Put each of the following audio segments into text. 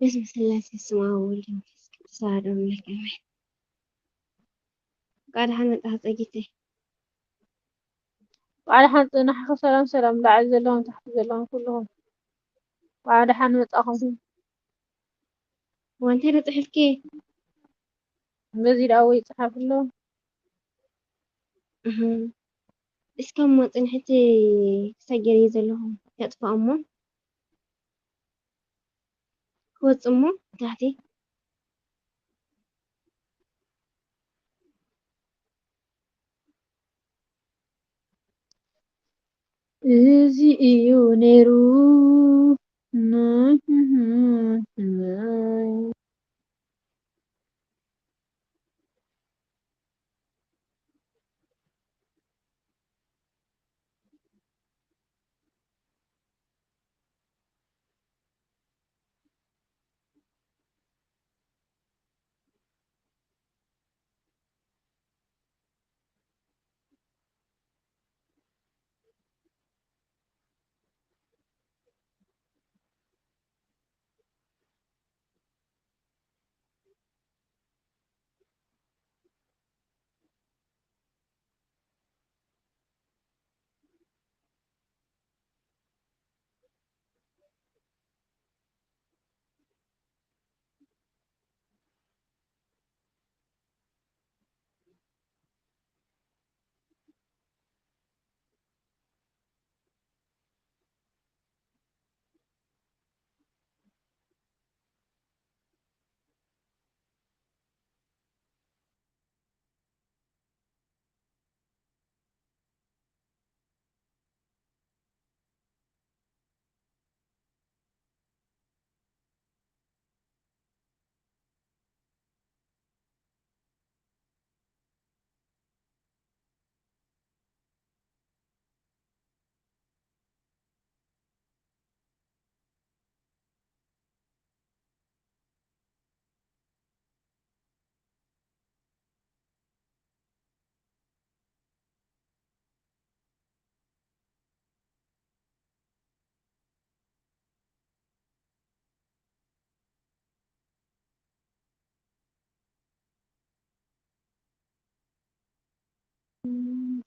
በስመ ስላሴ ስም አብ ወወልድ ወመንፈስ ቅዱስ አሐዱ አምላክ አሜን። እንኳዕ ደሓን መጣህ ጸጊተይ። እንኳዕ ደሓን ጸናሕኪ። ሰላም ሰላም፣ ላዕሊ ዘለኹም ታሕቲ ዘለኹም ኩልኹም እንኳዕ ደሓን መጻኹም። እዋ እንታይ ደኣ ጽሒፍኪ? በዚ ደኣ ወይ ጽሓፍሎ። እህ። እስከ እሞ ጽንሕቲ ክሰግር እየ ዘለኹ። ከጥፍኦ እሞ ክወጽእ እሞ ታሕቲ። እዚ እዩ ነይሩ።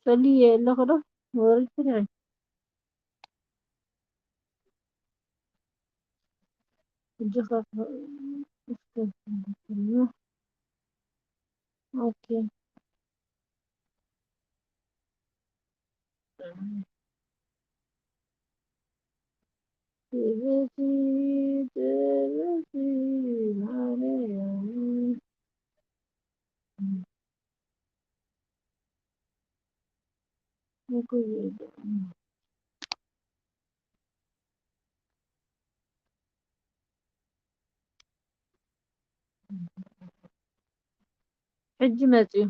ጸልየ ኣለኹ ዶ? ወሪድኩ ዲኺ? ሕጂ ኸ እስከ ኦኬ። ሕጂ መጽዩ።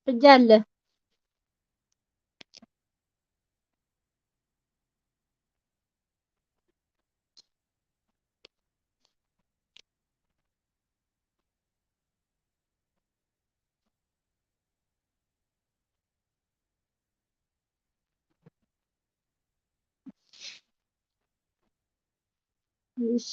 ሕጂ ኣለ። እሺ።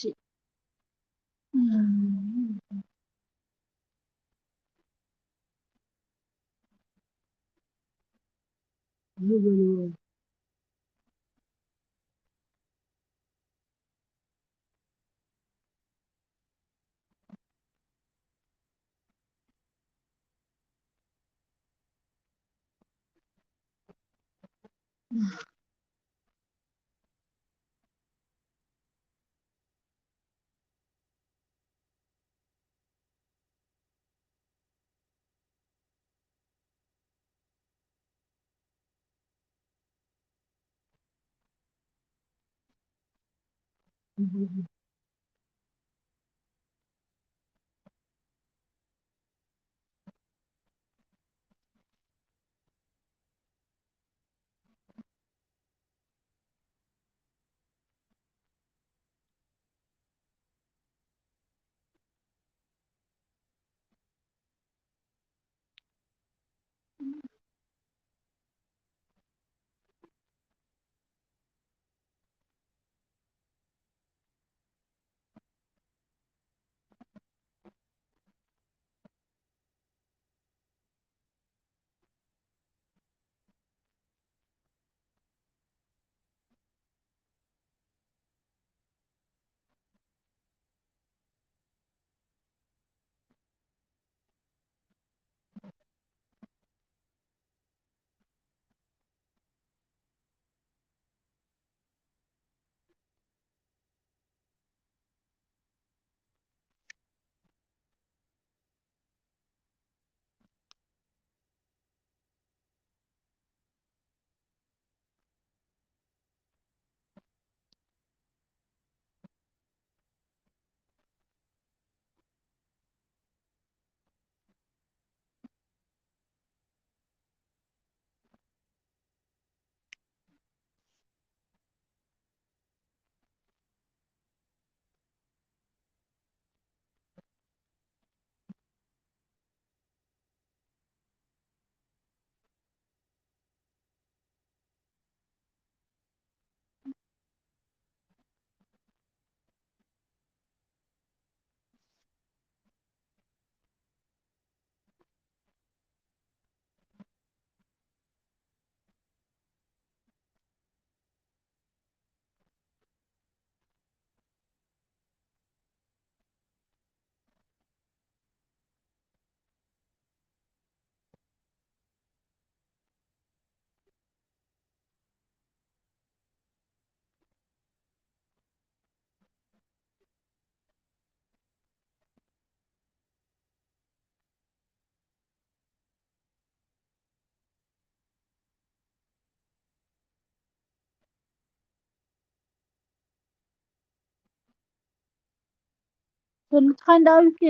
ትፈልጥኻ እንዳ ኣብኪ።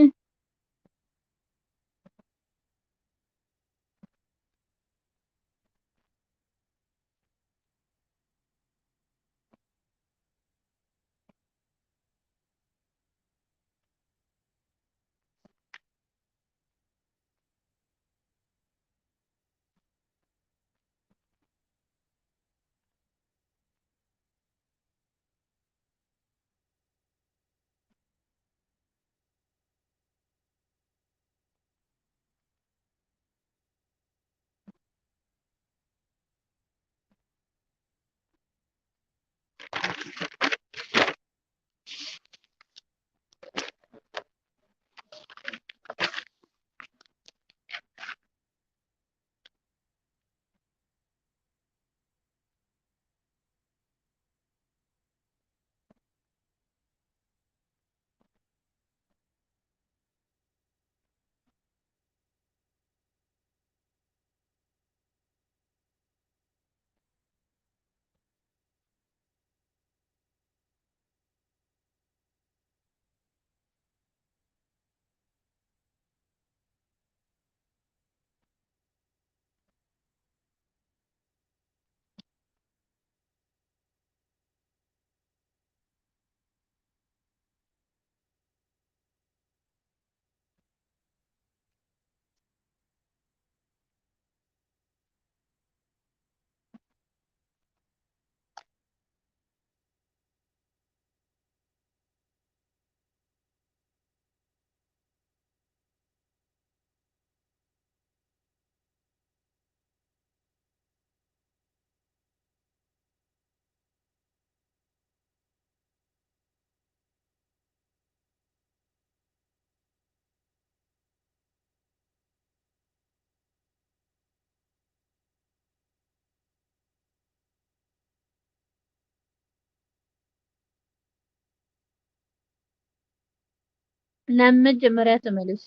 ናብ መጀመርያ ተመለሱ።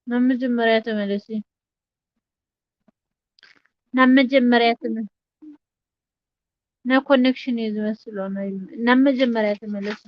ናብ መጀመርያ ተመለሱ። ናብ መጀመርያ ተመ-፣ ናይ ኮኔክሽን እዩ ዝመስሎ። ናይ፣ ናብ መጀመርያ ተመለሱ።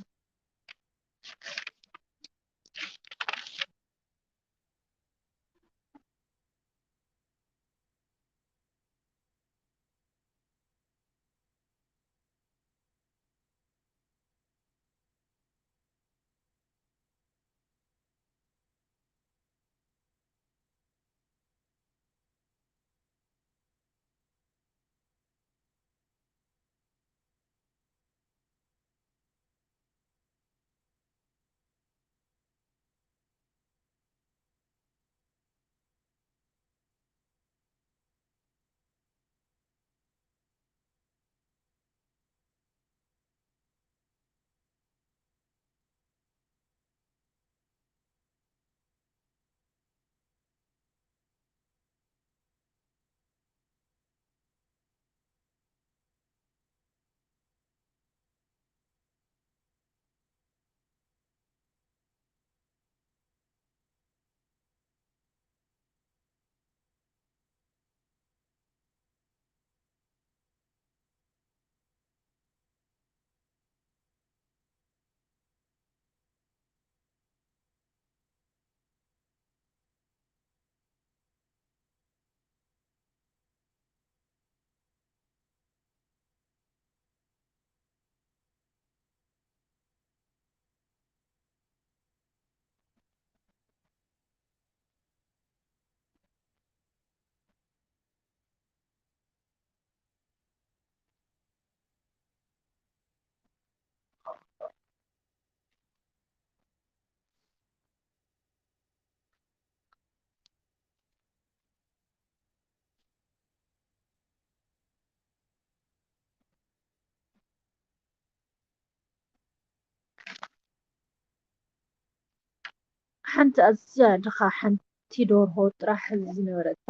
ሓንቲ ኣዝያ ድኻ ሓንቲ ደርሆ ጥራሕ ዝነበረታ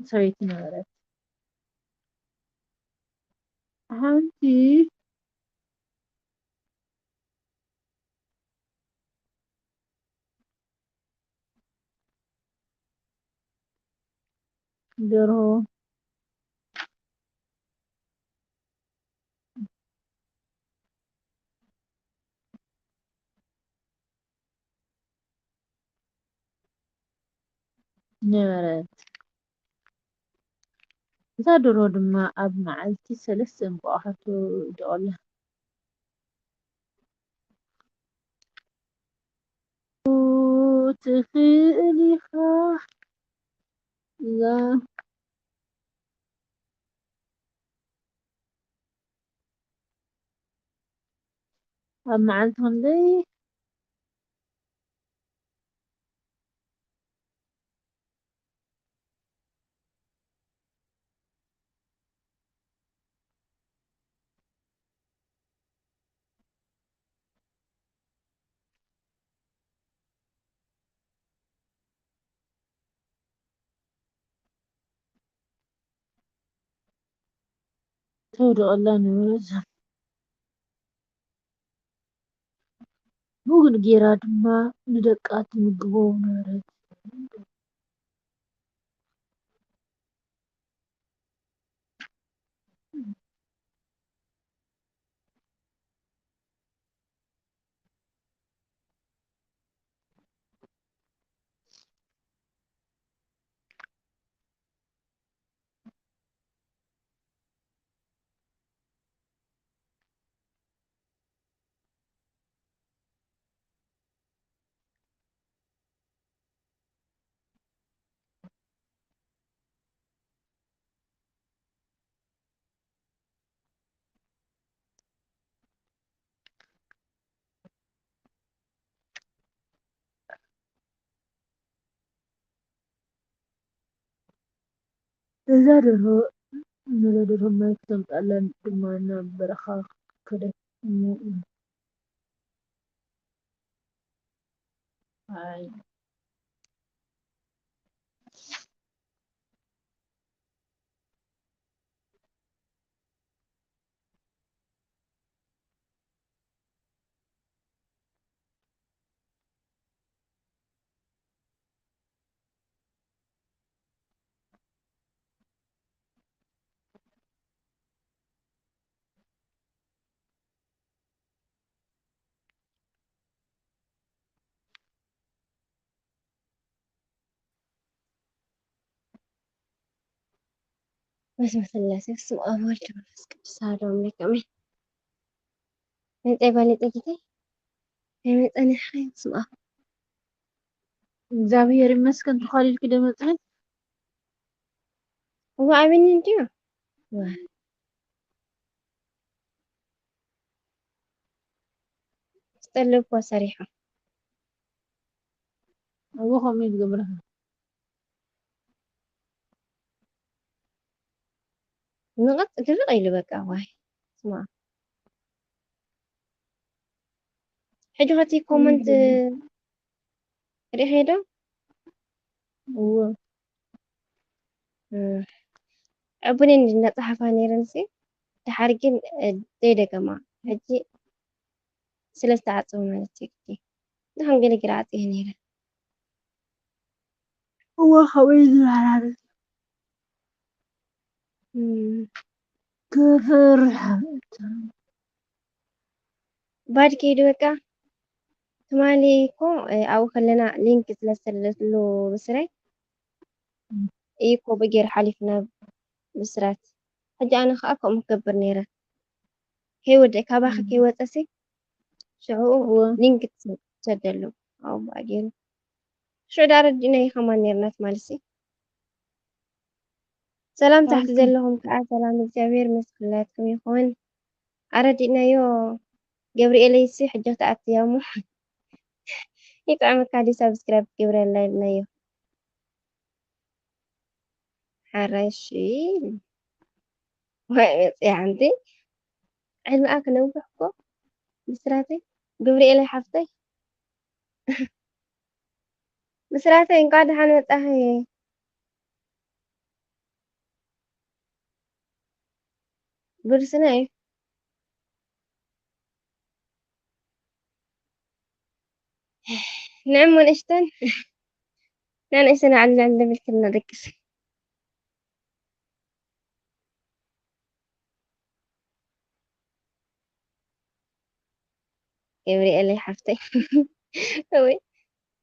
ሰበይቲ ነበረት። ሓንቲ ደርሆ ነበረት። እታ ደርሆ ድማ ኣብ መዓልቲ ሰለስተ እንቋቑሖ ትደቕላ። ትኽእል ኢኻ። እዛ ኣብ መዓልቲ ክንደይ? ተውድቐላ ነበረት። ብኡ ግን ጌራ ድማ ንደቃ ትምግቦም ነበረት። እዛ ደርሆ፣ ነዛ ደርሆ ማይ ክተምጻላ ድማ ናብ በረኻ ከደት እሞ እዩ። ኣይ። በስመ ስላሴ፣ በስመ አብ ወልድ መንፈስ ቅዱስ አሐዱ አምላክ አሜን። መጸ ባለ ጸጊተይ፣ ናይ መጸ ናይ ሓይ፣ በስመ አብ። እግዚኣብሔር ይመስገን፣ ተዃሊልኪ ዶ መጽእ? እዋ፣ ኣበኒ እንድዩ። ዋ። ዝጠለብኳ ሰሪሖም። እዎ፣ ከምኡ እዩ ዝገብረካ። ንቐጥ ድርቕ ኢሉ በቃ፣ ዋይ። ስማ። ሕጂ ኸቲ ኮመንት ሪኢኺ ዶ? እዎ። እም። ዕቡኔ እንዲ እናጸሓፋ ነይረን ሲ፣ ድሓር ግን፣ እ፣ ዘይደገማ። ሕጂ ስለ ዝተዓጸወ ማለት እዩ። ንኹን ገለ ገለ ዓጽየ ነይረ። እዋ፣ ከመይ ዝበሃል? እም። ክፍርሕ። ባድ ከይዱ በቃ። ትማሊ እኮ፣ እ፣ ኣብኡ ከለና ሊንክ ስለ ዝሰደደትሉ ብስረይ እም። እዩ እኮ ብጌር ሓሊፍና ብስራት። ሕጂ ኣነ ኸኣ ከምኡ ክገብር ነይረ። ከይወደ-፣ ካባኺ እም። ከይወጸሲ ሽዑ እወ። ሊንክ ትሰ-፣ ትሰደሉ። ኣብኡ በኣ ገይሩ። ሽዑ ደኣ ኣረዲእናዮ ከማን ነይርና ትማልሲ። ሰላም ታሕቲ ኦኬ። ዘለኹም ከኣ ሰላም እግዚኣብሔር ምስ ኩላትኩም ይኹን። ኣረዲእናዮ ገብርኤለይሲ ሕጂ ክትኣትያ እሞ ይጥዕመካ ድዩ ሳብስክራይብ ክትገብረላ ኢልናዮ። ሓራይ እሺ። ዋይ መጽያ ሓንቲ ዕድመኣ ክነውሕ እኮ ብስራተይ ገብርኤለይ ሓፍተይ። ብስራተይ እንኳዕ ደሓን መጻኺ። ብርስና እዩ። ንዕሞ ንእሽተን ንንእሽተን ዓልና እንደምልክልና ደቅስ። ገብርኤለይ ሓፍተይ። እወይ፣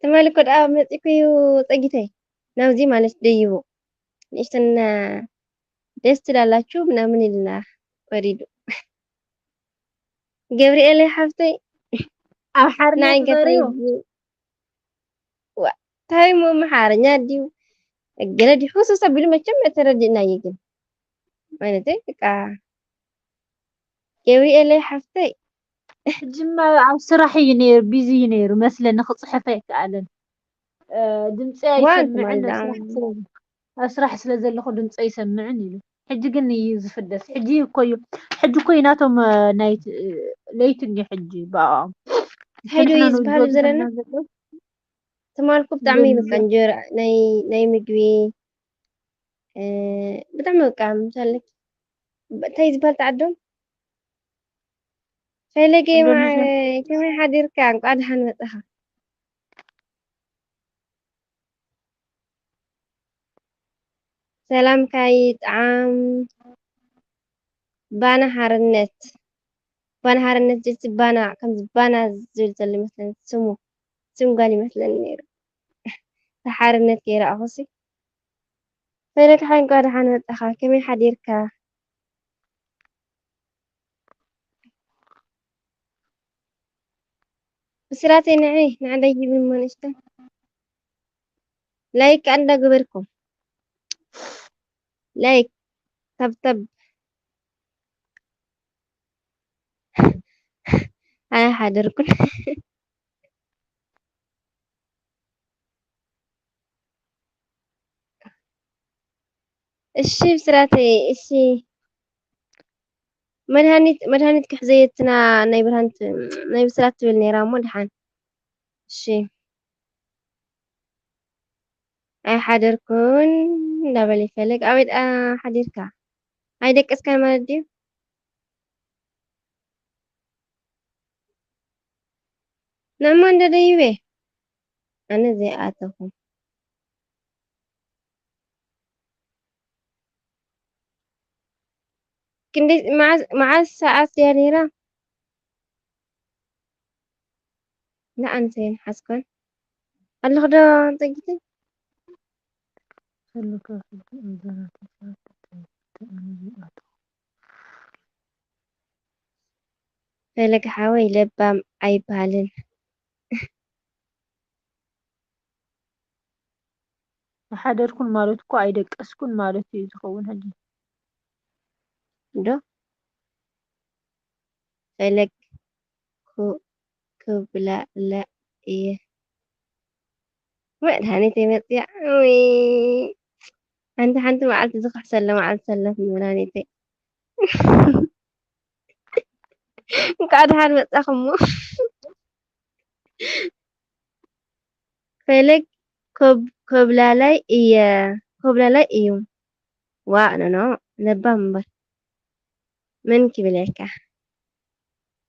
ትማሊ እኮ ደኣ መጺእኩ እዩ ጸጊተይ። ናብዚ ማለት ደይቡ ንእሽተን ደስ ትላላችሁ ምናምን ኢልና ወሪዱ። ገብርኤል ሓፍተይ ኣብ ሓርነት ናይ ገዛይ በሪኡ ዋ ታይሞ መሓርኛ ድዩ ገለ ድዩ ሕሱስ ኣቢሉ መቸም ተረዲእናዮ ግን ማለት በቃ ገብርኤል ሓፍተይ ሕጂማ ኣብ ስራሕ እዩ ነይሩ፣ ቢዚ እዩ ነይሩ መስለኒ፣ ክፅሕፍ ኣይከኣለን። እ፣ ድምፂ ዋ ኣይሰምዕን ትማልዳ ኣብ ስራሕ ስለ ኣብ ስራሕ ስለ ዘለኹ ድምፂ ኣይሰምዕን ኢሉ። ሕጂ ግን እዩ ዝፍደስ። ሕጂ እኮ እዩ ሕጂ እኮ እዩ ናቶም እ፣ ናይት እ፣ ለይቲ እንዲ ሕጂ ብኣኦም ሄዱ ንሕና እዩ ዝበሃል ንወዲ ዘለና ዘለና ዘሎ ትማልኩ ብጣዕሚ እዩ በቃ ደንዝዮ እንጀራ ናይ ናይ ምግቢ እ፣ ብጣዕሚ በቃ ምሳለክ እንታይ ዝበሃል ተዓዶም ፈለገ እንዶኔዥያ ማዓረይ ከመይ ሓዲርካ እንቋዕ ደሓን መጻኻ ሰላምካ ይጥዓም ባና ሓርነት ባና ሓርነት ዝብል ባና ከምዚ ባና ዝብል ዘሎ ይመስለኒ ስሙ ስም ጓል ይመስለኒ ነይሩ ሓርነት ከይረኣኹሲ ፈለግሓይ እንኳ ደሓን መጻኻ ከመይ ሓዲርካ ብስራተይ ንዒ ንዕደይ ይብል እሞ ንእሽተን ላይክ ከኣ እንዳገበርኩም ላይክ ተብተብ ኣይሓደርኩን እሺ ብስራተይ እሺ መድሃኒት መድሃኒት ክሕዘየትና ናይ ብርሃን ት- ናይ ብስራት ትብል ነይራ እሞ ድሓን እሺ ኣይሓደርኩን እንዳበለ ይፈለግ ኣበይ ደኣ ሓዲርካ ኣይደቀስካን ማለት ድዩ ንዕሞ እንደ ደይበ ኣነ ዘይኣተኹ ክንደይ መዓዝ መዓዝ ሰዓት ድያ ነይራ ንኣንተ ይንሓስኮን ኣለኹ ዶ ጸጊተይ ከለካ ሕጂ ኣዘራርባ ሰዓት ተተኣነ ይኣትዎ። ፈለግ ሓወይ ለባም ኣይባልን ዝሓደርኩን ማለት እኮ ኣይደቀስኩን ማለት እዩ ዝኸውን ሕጂ። ዶ ፈለግ ኩ- ክብላለ እየ መድሃኒት የመፅያ ወይ ሓንቲ ሓንቲ መዓልቲ ዝኽሕሰለ መዓልቲ ሰለፍ መድሃኒተይ እንኳዕ ደሓን መፃኹሞ ፈለግ ኮብ- ኮብላላይ እየ ኮብላላይ እዩ ዋእ ኖኖ ለባም እምበር መን ክብለካ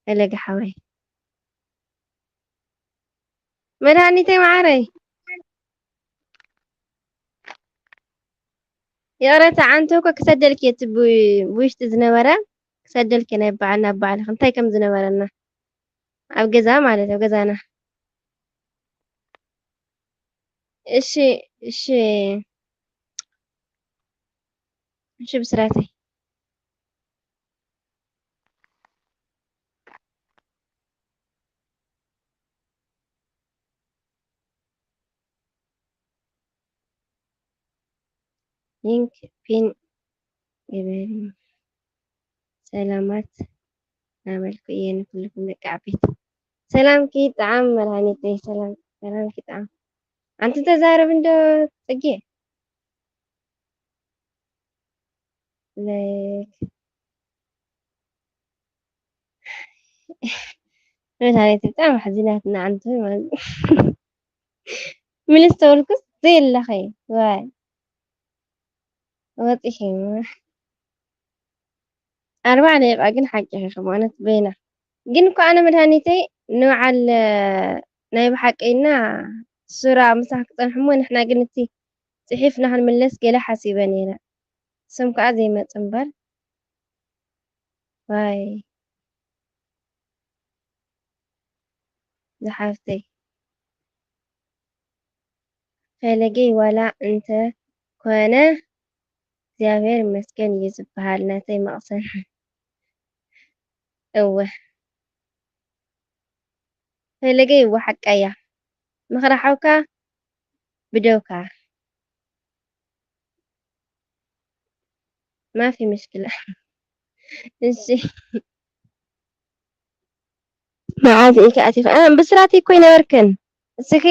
ፈለገ ሓወይ መድሃኒተይ መዓረይ ይቕረታ ዓንተ እኮ ክሰደልኪ እቲ ብውሽጢ ዝነበረ ክሰደልኪ ናይ በዓል ናብ በዓልኺ እንታይ ከም ዝነበረና ኣብ ገዛ ማለት ኣብ ገዛና እሺ እሺ እሺ ብስራተይ ሊንክ ፒን ይበል ሰላማት ናበልኩ እየ ንኩልኩም ደቂ ዓበይቲ ሰላምኪ ጣዕም መድሃኒተይ ሰላም ሰላምኪ ጣዕም ኣንቲ ተዛረብ እንዶ ፅጌ ላይክ መድሃኒት ብጣዕሚ ሓዚናትና ኣንቲ ማለት ምልስ ተበልኩስ ዘየለኸ ዋይ ወፂኺ ኣርባዕ ደቂቃ ግን ሓቂ ኢኺ ማለት በይና ግን እኮ ኣነ መድሃኒተይ ንበዓል ናይ ብሓቀይና ሱራ ምሳሕ ክፀንሕሞ ንሕና ግን እቲ ፅሒፍና ክንምለስ ገለ ሓሲበ ነይረ ስም ከዓ ዘይመፅ እምበር ዋይ ዝሓፍተይ ፈለገይ ዋላ እንተ ኮነ እግዚኣብሔር ይመስገን እዩ ዝበሃል ናተይ መቕሰን። እወ ፈለገይ እወ ሓቃ እያ ምኽሪ ሓውካ ብደውካ ማፊ ምሽክላ። እሺ መዓዝ ኢኪ ኣቲኺ? እ፣ ብስራት እኮ ይነበርክን። እስኺ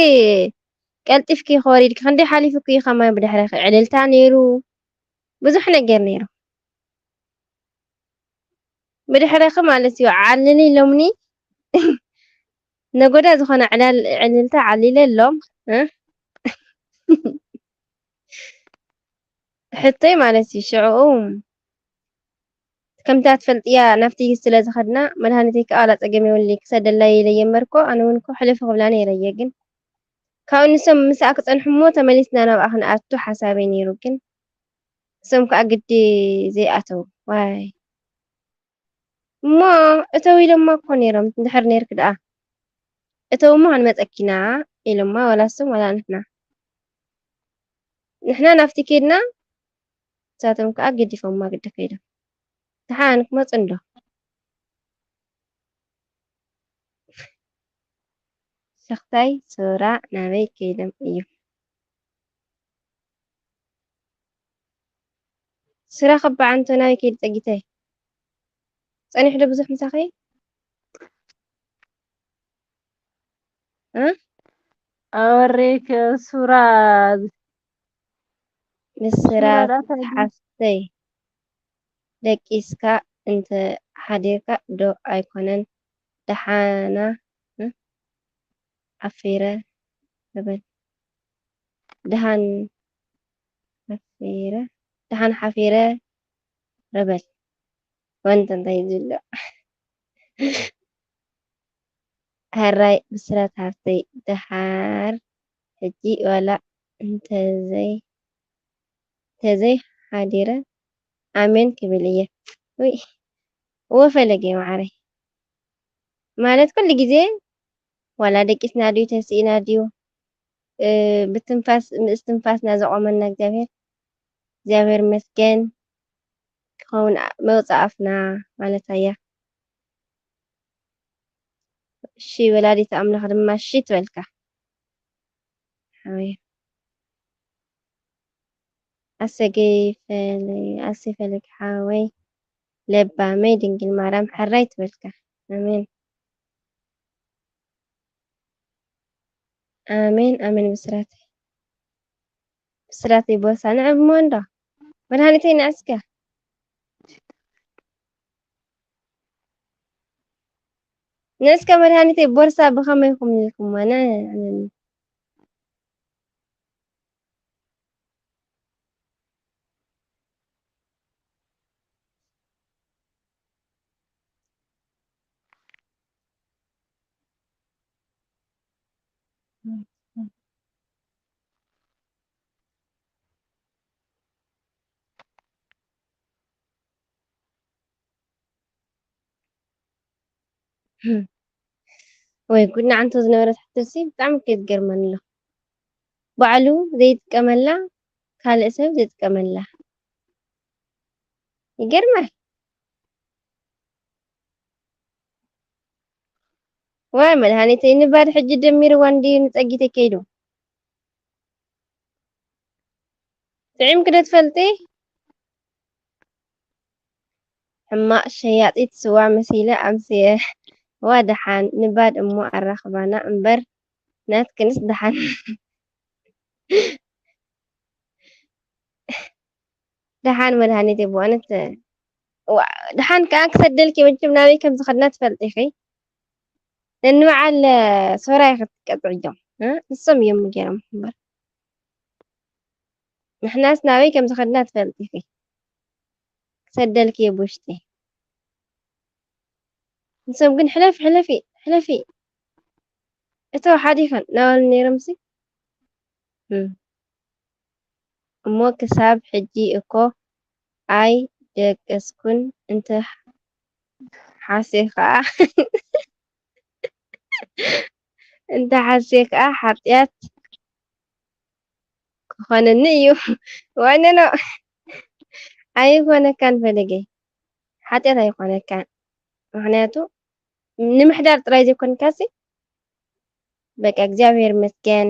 ቀልጢፍኪ ከወሪድኪ ክንደይ ሓሊፉ እኮ እዩ ከማይ ብድሕረኺ ዕልልታ ነይሩ። ብዙሕ ነገር ነይሩ። ብድሕረኺ ማለት እዩ ዓልሊ ኢሎምኒ። ነጎዳ ዝኾነ ዕላል ዕልልታ ዓሊለ ኣሎም። እ? ሕቶይ ማለት እዩ ሽዕኡ ከምታ ትፈልጥያ ናብቲ ስለ ዝኸድና መድሃኒተይ ከዓ ዋላ ጸገም የብሉኒ ክሰደላ ኢለ እየ እምበርኮ ኣነ እውን እኮ ሕልፍ ክብላ ነይረ እየ ግን ካብ ንሶም ምስኣ ክጸንሑ እሞ ተመሊስና ናብኣ ክንኣቱ ሓሳበይ ነይሩ ግን እሶም ከዓ ግዲ ዘይኣተው ዋይ እሞ እተው ኢሎማ እኮ ነይሮም እንድሕር ነይርኪ ደኣ እተው እሞ ክንመጸኪና ኢሎማ ዋላ እሶም ዋላ ንሕና ንሕና ናብቲ ኬድና ንሳቶም ከኣ ገዲፎማ ግዲ ከይዶም። ደሓን ክመጹ እንዶ። ሰኽታይ ሶራ ናበይ ከይዶም እዮም? ስራ ከባ ዓንቶ ናበይ ከይዱ ጸጊተይ? ጸኒሑ ዶ ብዙሕ ምሳኺ? እ? ኣወሬክ ሱራ ብስራት ሓፍተይ ደቂስካ እንተ ሓዲርካ ዶ ኣይኮነን ደሓና ሓፊረ ርበል ደሓን ሓፊረ ደሓን ሓፊረ ርበል ወንተ እንታይ ዝብሎ ሕራይ ብስራት ሃፍተይ ደሓር ሕጂ ዋላ እንተዘይ እንተዘይ ሓዲረ ኣሜን ክብል እየ። ውይ እወ ፈለገ ማዓረይ ማለት ኩሉ ግዜ ዋላ ደቂስና ድዩ ተሲእና ድዩ ብትንፋስ ምእስትንፋስና ዘቆመና እግዚኣብሔር እግዚኣብሔር ይመስገን ክኸውን መውፅእ ኣፍና ማለት ኣያ። እሺ ወላዲተ ኣምላኽ ድማ እሺ ትበልካ። ሓወይ ኣሰገይ ፈለይ ኣሰይ ፈለግ ሓወይ ለባመይ ድንግል ማርያም ሕራይ ትበልካ። ኣሜን ኣሜን ኣሜን። ብስራተይ ብስራተይ ቦርሳ ንዕብሞ እንዶ መድሃኒተይ ንዕስከ ንስከ መድሃኒተይ ቦርሳ ብኸመይ ኢኹም ኢልኩሞ? ወይ ጉድ ንዓንቶ ዝነበረት ሕቶሲ ብጣዕሚ እኮ እዩ ዝገርመኒ ኣሎ። ባዕሉ ዘይጥቀመላ ካልእ ሰብ ዝጥቀመላ ይገርማል። ዋይ መድሃኒተይ ንባድ ሕጂ ደሚርዋ እንድዩ ንጸጊተይ ከይዱ። ጥዒምኪ ዶ ትፈልጢ? ሕማቕ ሸያጢት ስዋ መሲለ ኣምስየ። እዋ ደሓን ንባድ እሞ ኣራኽባና እምበር ናትክንስ ደሓን ደሓን መድሃኒት እየ ብእውነት። ደሓን ከዓ ክሰደልኪ መቸም ናበይ ከም ዝኸድና ትፈልጢ ኢኺ። ነንበዓል ሶራ ኢኺ ትቀጥዕዮም ንሶም እዮም ገይሮም እምበር ንሕናስ ናበይ ከም ዝኸድና ትፈልጢ ኢኺ። ክሰደልኪ እየ ብውሽጢ። ንሶም ግን ሕለፊ ሕለፊ ሕለፊ እተው ሓዲኸን እናበሉ ነይሮምሲ እሞ ክሳብ ሕጂ እኮ ኣይ ደቀስኩን እንተ ሓሴ ከዓ እንተ ሓሴ ከዓ ሓጢኣት ክኾነኒ እዩ። ዋነኖ ኣይኮነካን ፈለገይ፣ ሓጢኣት ኣይኮነካን። ምኽንያቱ ንምሕዳር ጥራይ ዘይኮንካሲ፣ በቃ እግዚኣብሔር ይመስገን።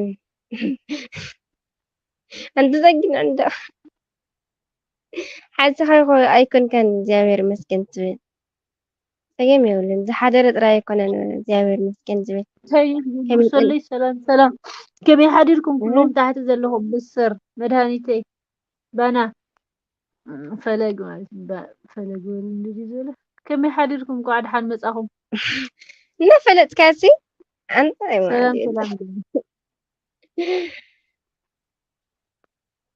ኣንቲ ጸግን እንዶ ሓዝኻ ይኮ-፣ ኣይኮንካን እግዚኣብሔር ይመስገን ትብል። ጸገም የብሉን። ዝሓደረ ጥራይ ኣይኮነን እግዚኣብሔር ይመስገን ዝብል። እንታይ እዩ ከመይ ዝብል? ሰለይ ሰላም ሰላም። ከመይ ሓዲርኩም ኩሎም ታሕቲ ዘለኹም ብስር መድሃኒተይ ባና፣ እም፣ ፈለግ ማለት እዩ። ባ-፣ ፈለግ በሉ እንድዩ ዝበለ። ከመይ ሓዲርኩም? እንኳዕ ደሓን መጻኹም። እናፈለጥካሲ ኣንታይ ሰላም ማለት እዩ? ሰላም።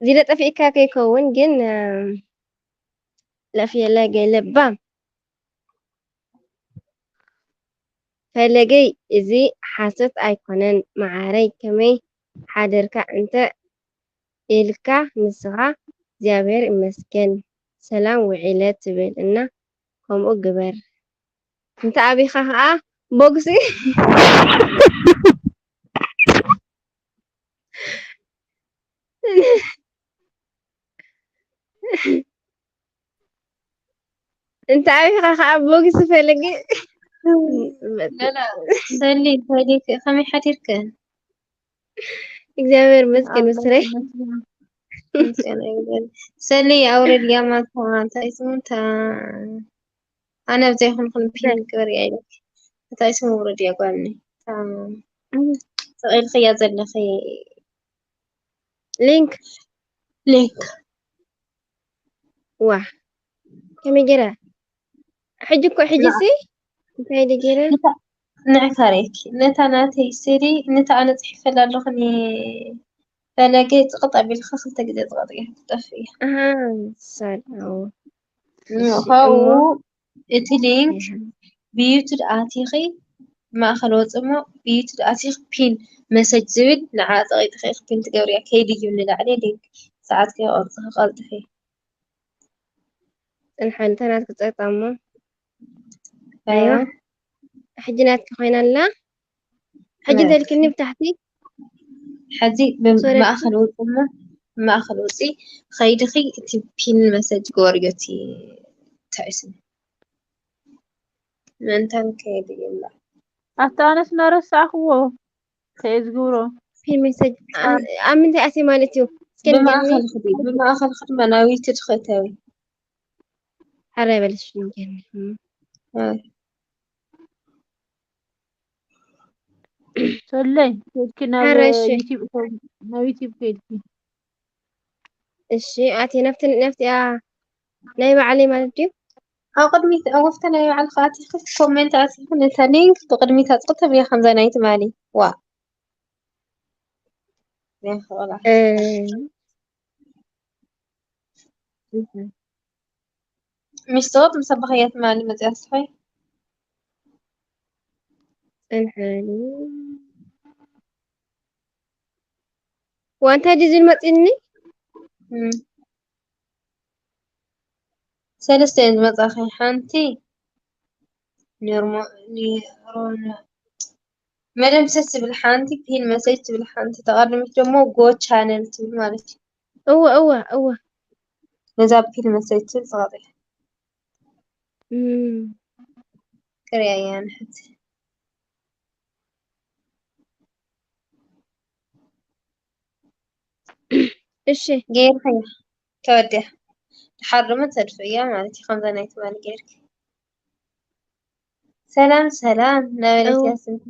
ዚለ ጠፊእካ ከይከውን ግን፣ እም፣ ለፍየለ ገይ ለባም። ፈለገይ፣ እዚ ሓሶት ኣይኮነን መዓረይ፣ ከመይ ሓደርካ እንተ ኢልካ ንስኻ እግዚኣብሔር ይመስገን ሰላም ውዒለ ትብል እና ከምኡ ግበር። እንተ ኣቢኻ ኸዓ ቦግሲ እንተ ኣቢኻ ኸዓ ቦግሲ ፈለገ። ላላ፣ ሰሊ፣ ሰሊ፣ ከመይ ሓዲርክን? እግዚኣብሔር ይመስገን፣ ምስረይ። ሰሊ፣ ኣውረድያ ማታ፣ እንታይ ስሙ፣ እታ፣ ኣነ ኣብ ዘይኮንኩን ፒን ክገብር እያ ኢለኪ። እታ ስሙ ውረድያ ጓልኒ። እታ፣ እም። ስቕ ኢልክያ ዘለኺ ሊንክ። ሊንክ። ዋ፣ ከመይ ገይረ? ሕጂ እኮ፣ ሕጂ ሲ? እንታይ ኢለ ገይረ? ነታ፣ ንዕካረኪ። ነታ ናተይ ስእሊ፣ ነታ ኣነ ጽሒፈላ ኣለኹ፣ ኒ-፣ ፈለገ ጽቕጥ ኣቢልካ ክልተ ግዜ ጽቕጥ እያ፣ ትጠፍእ እያ። ኣሃ፣ ሳል፣ ኣዎ። እሺ፣ ካብኡ እሞ እቲ ሊንክ ኣሃ። ብዩቱብ ኣቲኺ ማእኸል ወፂ እሞ ብዩቱብ ኣቲኺ ፒን መሰጅ ዝብል ንዓ ፀቒጥኺ ኢኺ ፒን ትገብርያ። ከይድዩ ንላዕሊ ሊንክ ሰዓት ከይቆርፅኺ ቀልጥፊ። ፅንሓኒ፣ እታ ናትኪ ፀጣ እሞ። ኣያ። ኣይዋ። ሕጂ ናትኪ ኮይና ኣላ። ሕጂ ናይ። እንተልክኒ ብታሕቲ። ሕጂ ብ-፣ ሶሪ። ማእኸል ውፂ እሞ፣ ማእኸል ውፂ ኸይድኺ እቲ ፒን መሰጅ ግበርዮ እቲ ተዒስኒ። ምእንታን ከየድሊ እምበር። ኣታ ኣነስ እናረሳዕኽዎ ከየ ዝግብሮ። ፒን መሰጅ አ-፣ ኣብ ምንታይ ኣትየ ማለት እዩ? እስከ ንገርኒ። ብማእኸል ኽዲ፣ ብማእኸል ኽዲ ናብቲ ትኸተዊ። ሕራይ በልሽ ንገርኒ። እም። ኣይ። ሰለይ፣ ከድኪ ናብ ኧረ እሺ። ዩቲዩብ፣ ናብ ዩቲዩብ ከድኪ። እሺ፣ ኣቲ ናብቲ፣ ናብቲኣ ናይ ባዕለይ ማለት ድዩ? ኣብ ቅድሚት፣ ኣብ ወፍተ ናይ ባዕልኺ ኣቲኺ፣ ኮሜንት ኣቲኺ፣ ነታ ሊንክ ብቅድሚት ኣጽቕቲ ብያ ከምዛ ናይ ትማሊ። ዋ። ናይ ኸቐላ። እ፣ እህ። ሚስቶት ምስ ኣባኽያ ትማሊ መጽያ ስታይ? ጽንሓኒ። ዋንታ ድዩ ዝመጽኒ? እም። ሰለስተ እየን ዝመጻኺ። ሓንቲ ኒርሞ-፣ ኒሮን-፣ መደምሰስ ትብል ሓንቲ፣ ፒን መሰጅ ትብል ሓንቲ፣ ተቐድሚት ደሞ ጎ ቻነል ትብል ማለት እዩ። እወ፣ እወ፣ እወ። ነዛ ፒን መሰጅ ትብል ጽቐጢ። እም። ክሪኣያ ንሕቲ። እሺ። ገይርካያ። ተወዲኣ። ድሓር ደሞ ተድፍእያ ማለት እዩ፣ ከምዛ ናይ ትማሊ ገይርኪ። ሰላም፣ ሰላም፣ ነበረትያ እው። ስንቲ።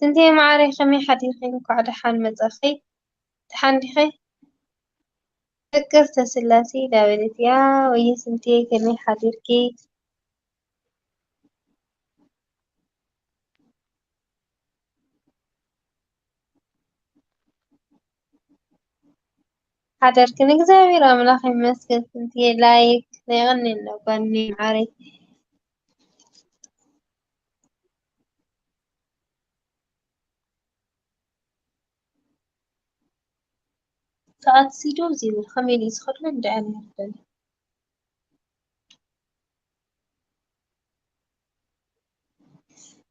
ስንትየ መዓረይ፣ ከመይ ሓዲርኪ? እንኳዕ ደሓን መጻኺ። ደሓን ዲኺ? ፍቅርተ ስላሴ፣ ዳበለትያ፣ ወየ ስንትየ፣ ከመይ ሓዲርኪ? ሓደርክን እግዚኣብሔር ኣምላኽ ይመስገን። ስንትየ ላይክ ናይ ቀኒልና ጓኒ መዓረይ። ተኣክሲ ዶ ዝብል ከመይ ድዩ ዝኸድሎ እንድዒ ኣነ ይርደኒ።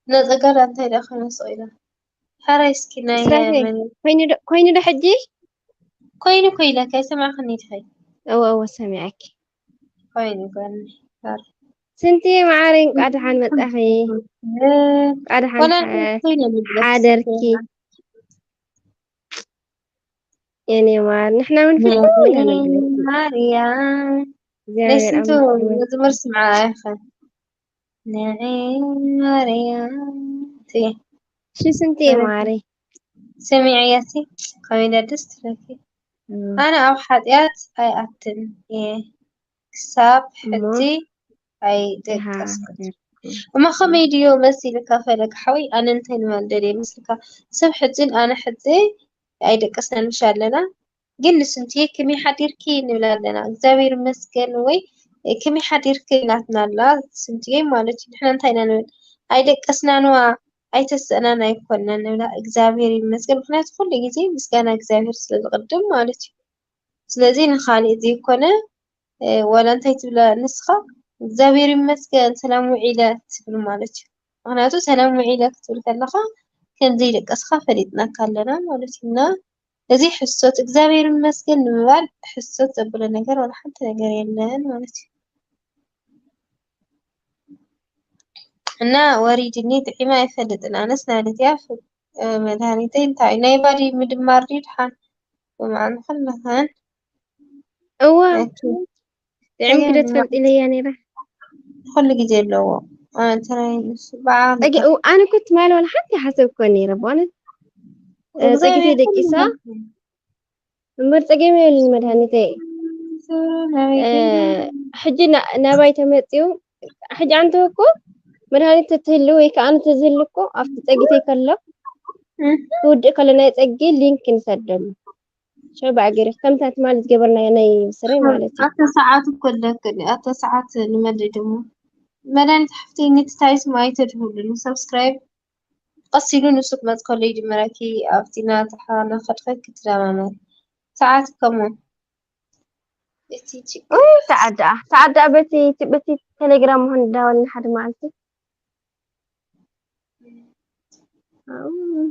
ነጸጋዳ እንታይ ደኣ ኮይና ስቕ ኢላ? ሕራይ እስኪ ናይ እስራኤል፣ መን-፣ ኮይኑ ዶ፣ ኮይኑ ዶ ሕጂ? ኮይኑ ኮይለካ ይሰማዕኽኒ ድኸይ? እወ እወ ሰሚዐኪ። ኮይኑ ኮይኑ ዳር ስንቲ ማዓረይ እንቋዕ ደሓን መጣኺ። እንቋዕ ደሓን ወላ ሓ- ኮይኑ ንብለኪ ሓደርኪ። የኔ ማር ንሕና እውን ፍትው ኢና ንብለኪ። ማርያም ናይ እግዚኣብሔር ስንቱ ኣምላኽ ይመስገን። መዝሙር ስምዓ ኢኸ ንዒ ማርያም እቲ እሺ ስንቲ ማረይ። ሰሚዐያሲ ከመይ ደስ ትብለኪ። ኣነ ኣብ ሓጢኣት ኣይኣትን እየ ክሳብ እሞ ሕጂ ይሃ ኣይደቀስኩን። እሞ ከመይ ድዮ መሲልካ ፈለግ ሓወይ? ኣነ እንታይ ንበል ደልየ መስልካ? ሰብ ሕፅን ኣነ ሕፅ ኣይደቀስናን ምሽ ኣለና። ግን ንስንትየ ከመይ ሓዲርኪ ንብል ኣለና። እግዚኣብሔር ይመስገን ወይ ከመይ ሓዲርኪ እናትና ኣላ ስንትየ ማለት እዩ። ንሕና እንታይ ኢና ንብል? ኣይደቀስናንዋ ኣይተሰእናን ኣይኮንናን ንብላ እግዚኣብሔር ይመስገን። ምክንያቱ ኩሉ ግዜ ምስጋና እግዚኣብሔር ስለ ዝቕድም ማለት እዩ። ስለዚ ንኻሊእ ዘይኮነ ዋላ እንታይ ትብላ ንስኻ እግዚኣብሔር ይመስገን ሰላም ውዒለ ትብል ማለት እዩ። ምክንያቱ ሰላም ውዒለ ክትብል ከለኻ ከም ዘይደቀስኻ ፈሊጥናካ ኣለና ማለት እዩ። እና እዚ ሕሶት እግዚኣብሔር ይመስገን ንምባል ሕሶት ዘብሎ ነገር ዋላ ሓንቲ ነገር የለን ማለት እዩ። እና ወሪድኒ ጥዒመ ኣይፈልጥን ኣነስ ማለት እያ። መድሃኒተይ እንታይ ናይ ባዲ ምድማር ድዩ ድሓን ብመዓልቲ መኸን እዋ ጥዕም ክደ ትፈልጥ ኢለያ ነይረ። ኩሉ ግዜ ኣለዎ። ኣንተራይ ንሱ በዓል ጸገ ኣነ እኮ ትማል ዋላ ሓንቲ ሓሰብ እኮ ነይረ ብኣነ ጸጊተ ደቂሳ እምበር ጸገም የብልን መድሃኒተይ። ሕጂ ናባይ ተመፅኡ ሕጂ ኣንተ እኮ መድሃኒት ተትህሉ ወይ ከዓ ኣነ ተዝህሉ እኮ ኣብቲ ጸጊተይ ከሎ ክውድእ ከሎ ናይ ጸጊ ሊንክ ንሰደሉ። ሽዑ ብኣገሪኽ ከምታ ትማሊ ዝገበርናዮ ናይ ብስረይ ማለት እዩ። ኣተ ሰዓት እኮ ኣለክን ኣተ ሰዓት ንመለይ ደሞ መድሃኒት ሓፍተይ ነቲ ታይስ ማይ ተድህሉኒ ሰብስክራይብ ቀስ ኢሉ ንሱ ክመጽእ ከሎ ይጅምረኪ ኣብቲ ናትኻ ናኸድኺ ክትደማመሪ ሰዓት ከሞ እቲ ችግር ኡይ ተዓዳኣ ተዓዳኣ በቲ በቲ ቴሌግራም ምሆን እንዳወልና ሓደ መዓልቲ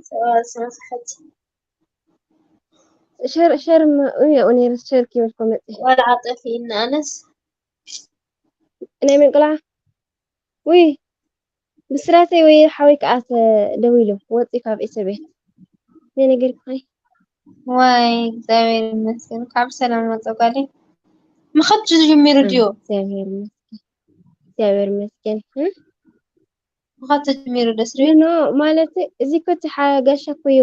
ሰዓት ሰዓት ሸር ሸር ም- ኡይ ኣብኡ ነይረ ሸር ክብል ኮመፂ ቆልዓ ጠፊእና ኣነስ ናይ መን ቆልዓ ውይ ብስራተይ ወይ ሓወይ ከዓ ተደዊሉ ወፂ ካብ እስር ቤት ዘይነገርኩኸይ ዋይ እግዚኣብሔር ይመስገን ካብ ሰላም ወፀ ጓለይ ምኸድ ጀሚሩ ድዮ እግዚኣብሔር ይመስገን እግዚኣብሔር ይመስገን እ? ምኸድ ጀሚሩ ደስ ድዮ ኖ ማለት እዚ እኮ እቲ ሓ- ጋሻ እኮ እዩ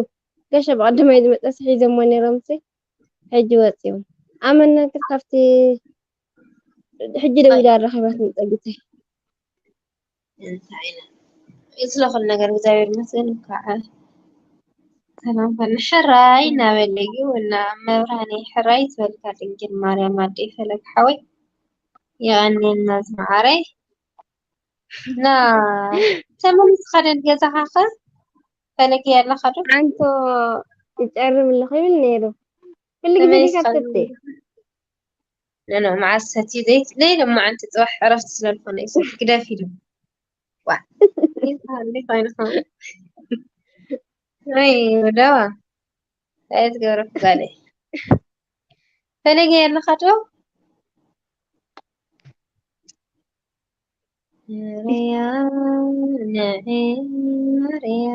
ጋሻ ብቐደማይ ዝመፀ ስሒ ዘሞ ነይሮም ሲ ሕጂ ወፂኦም ኣመና ግን ካብቲ ሕጂ ደው ኢላ ኣራኺባትኒ ፀጊተይ እንታይ እዩ? ስለ ኩሉ ነገር እግዚኣብሔር ይመስገን። እንኳዕ ሰላም ኮነ። ሕራይ እናበለ እዩ እና መብርሃነይ ሕራይ ዝበልካ ድንግል ማርያም ኣደይ ፈለግ ሓወይ የቐንየልና ዝመዓረይ። እና ተመሊስካ ዶ ንገዛኻ ኸ ፈለግ ኣለኻ ዶ? ዓንቶ ይጨርም ኣለኹ ይብል ነይሩ። ኩሉ ግዜ ተመሊስካ ዲኻ ትሰቲ? ነኖ መዓስ ሰትዩ ዘይት ለይለ መዓንቲ ጽባሕ ዕረፍቲ ስለ ዝኾነ እዩ ሰቲ ግደፍ ኢሉ ዋ ይዝሃለይ ኮይንኻ ወይ ወደዋ እንታይ ትገብረ ጓለይ ፈለገ ኣለኻ ዶ ርያ ንዒ ርያ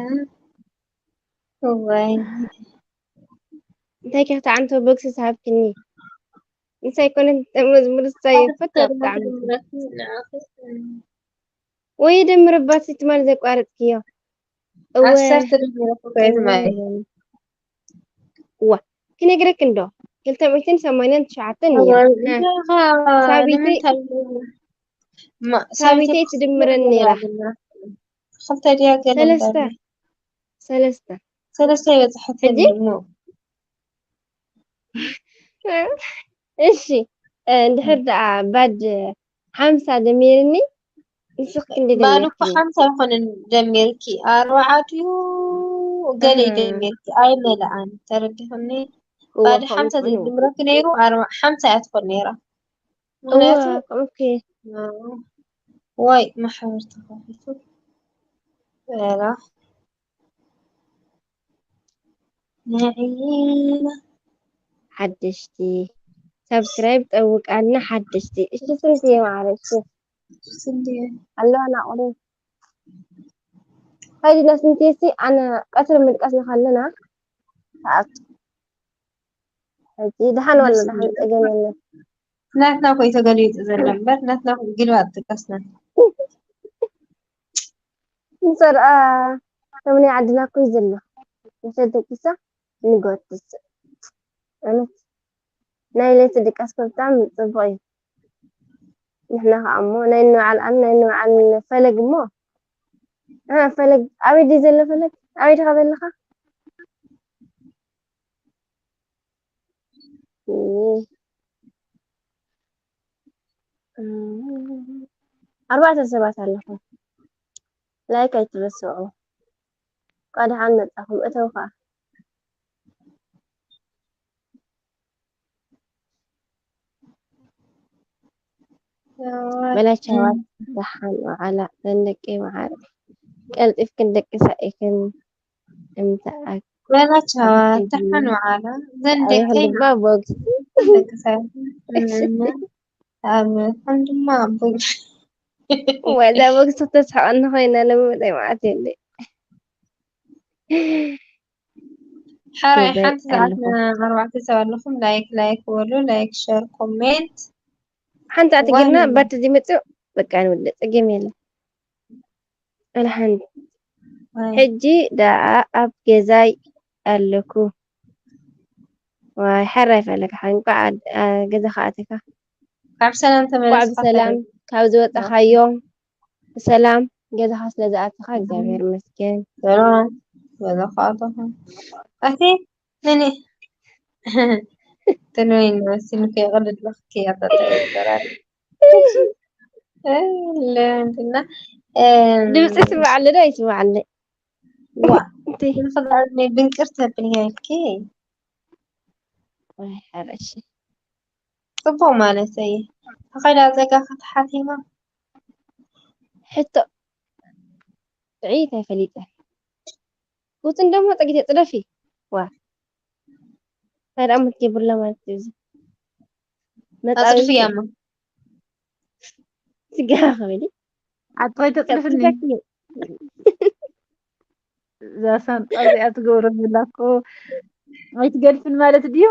እዋይ እንታይ ከፍታ ዓንቶ ቦክሲ ዝሃብክኒ ንሳይ ኮነት መዝሙር ንሳይ ፈታ ብጣዕሚ ወይ ደምርባት ትማል ዘቋረጽክዮ እወ ዓሰርተ ደሚረኩ ከየት ማለት እዋ ክነግረክ እንዶ ክልተ ሚእትን ሰማንያን ትሽዓተን እያ ሳቢተይ ሳቢተይ ትድምረን ነይራ ክልተ ድያ ገለ ሰለስተ ሰለስተ ሰለስተ ይበፅሐት ሕጂ እሞ እሺ እንድሕር ደኣ ባድ ሓምሳ ደሚርኒ ንስኽ ክንዲ ባል እኮ ደሚርክኒ ሓምሳ ኣይኮነን ደሚርኪ ኣርባዓ ድዩ ገለ እህ። ደሚርኪ ኣይመልኣን ተረዲኽኒ እወ ባል ከምኡ ሓምሳ ኮይኑ ዘይድምረኪ ነይሩ ኣርባዓ ሓምሳ እያ ትኾን ነይራ እወ ምክንያቱ ከምኡ እኮ ወይ ማሕበር ተኸፊቱ በላ ንዒና ሓደሽቲ። ሳብስክራይብ ጠውቃልና ሓደሽቲ። እሺ ስንትየ ማዕረ እሺ ስንድየ ኣለዋ ናቑሪ ከይድና ስንትየ ሲ ኣነ ቀትሪ ምድቃስ ንኸለና ሰዓት ሕጂ ደሓን ዋላ ደሓን ጸገም የለን። ናትና ኮይ ተገሊጡ ዘሎ እምበር ናትና ኮይ ግልባጥ ጥቀስና ንሰርኣ ከምኒ ዓድና ኮይ ዘሎ ምሸት ደቂሳ ንግሆ ትስእ እውነት ናይ ለይቲ ድቃስ እኮ ብጣዕሚ ጽቡቕ እዩ። ንሕና ከኣ እሞ ናይ እንበዓል ኣን ናይ እንበዓል ፈለግ እሞ እ ፈለግ ኣበይ ድዩ ዘሎ ፈለግ ኣበይ ዲኻ ዘለኻ? እይ። ኣርባዕተ ሰባት ኣለኹም ላይክ ኣይትረስዑ። እንኳዕ ደሓን መጻኹም እተው ከኣ። በላቻዋት ደሓን ዋዕላ ዘን ደቂ መዓር ቀልጢፍክን ደቂ ሳኢክን እምተኣክ በላቻዋት ደሓን ዋዕላ ዘን ደቂ ድማ ቦግስ ደቂ ሳኢክን ኣብ ሓንድማ ኣቦይ ወዛ ቦግስ ተስሓቐኒ ኮይና ለምመፀይ መዓት የለ ሕራይ ሓንቲ ሰዓት ኣርባዕተ ሰብ ኣለኹም ላይክ ላይክ በሉ ላይክ ሸር ኮሜንት ሓንቲ ኣትግርና ባት ዝመፅኡ በቃ ንብለ ፀገም የለ ኣለ ሓንቲ ሕጂ ደኣ ኣብ ገዛይ ኣለኩ ዋይ ሕራይ ፈለግሓ እንቋዕ ገዛ ከኣተካ ካብ ሰላም እንቋዕ ተመለስ ብሰላም ካብ ዝወፃኻዮ ብሰላም ገዛኻ ስለ ዝኣተኻ እግዚኣብሔር ይመስገን ሰላም በዛ ከኣተኹ ኣቲ ነኒ ትንወይ ንመስል ከይቐልድ ለኽኪ ኣጠጠ ይበራል ለምንድና ድምፂ ስማዓለ ዶ ኣይስማዓለ ዋ ንኽዛዕብኒ ብንቅር ተብልያልኪ ወይ ሓረሽ ፅቡቅ ማለት እዩ ተኸዳ ፀጋ ከተሓቲማ ሕቶ ጥዒት ኣይፈሊጠ ውፅን ደሞ ፀጊት የፅደፊ ዋ ካልኣ ምትገብርላ ማለት እዩ እዚ ኣፅድፍያማ ስጋ ከበዲ ኣጥረይ ተፅድፍኒ እዛ ሳንጣ እዚኣ ትገብሮ ዘላ እኮ ኣይትገድፍን ማለት ድዩ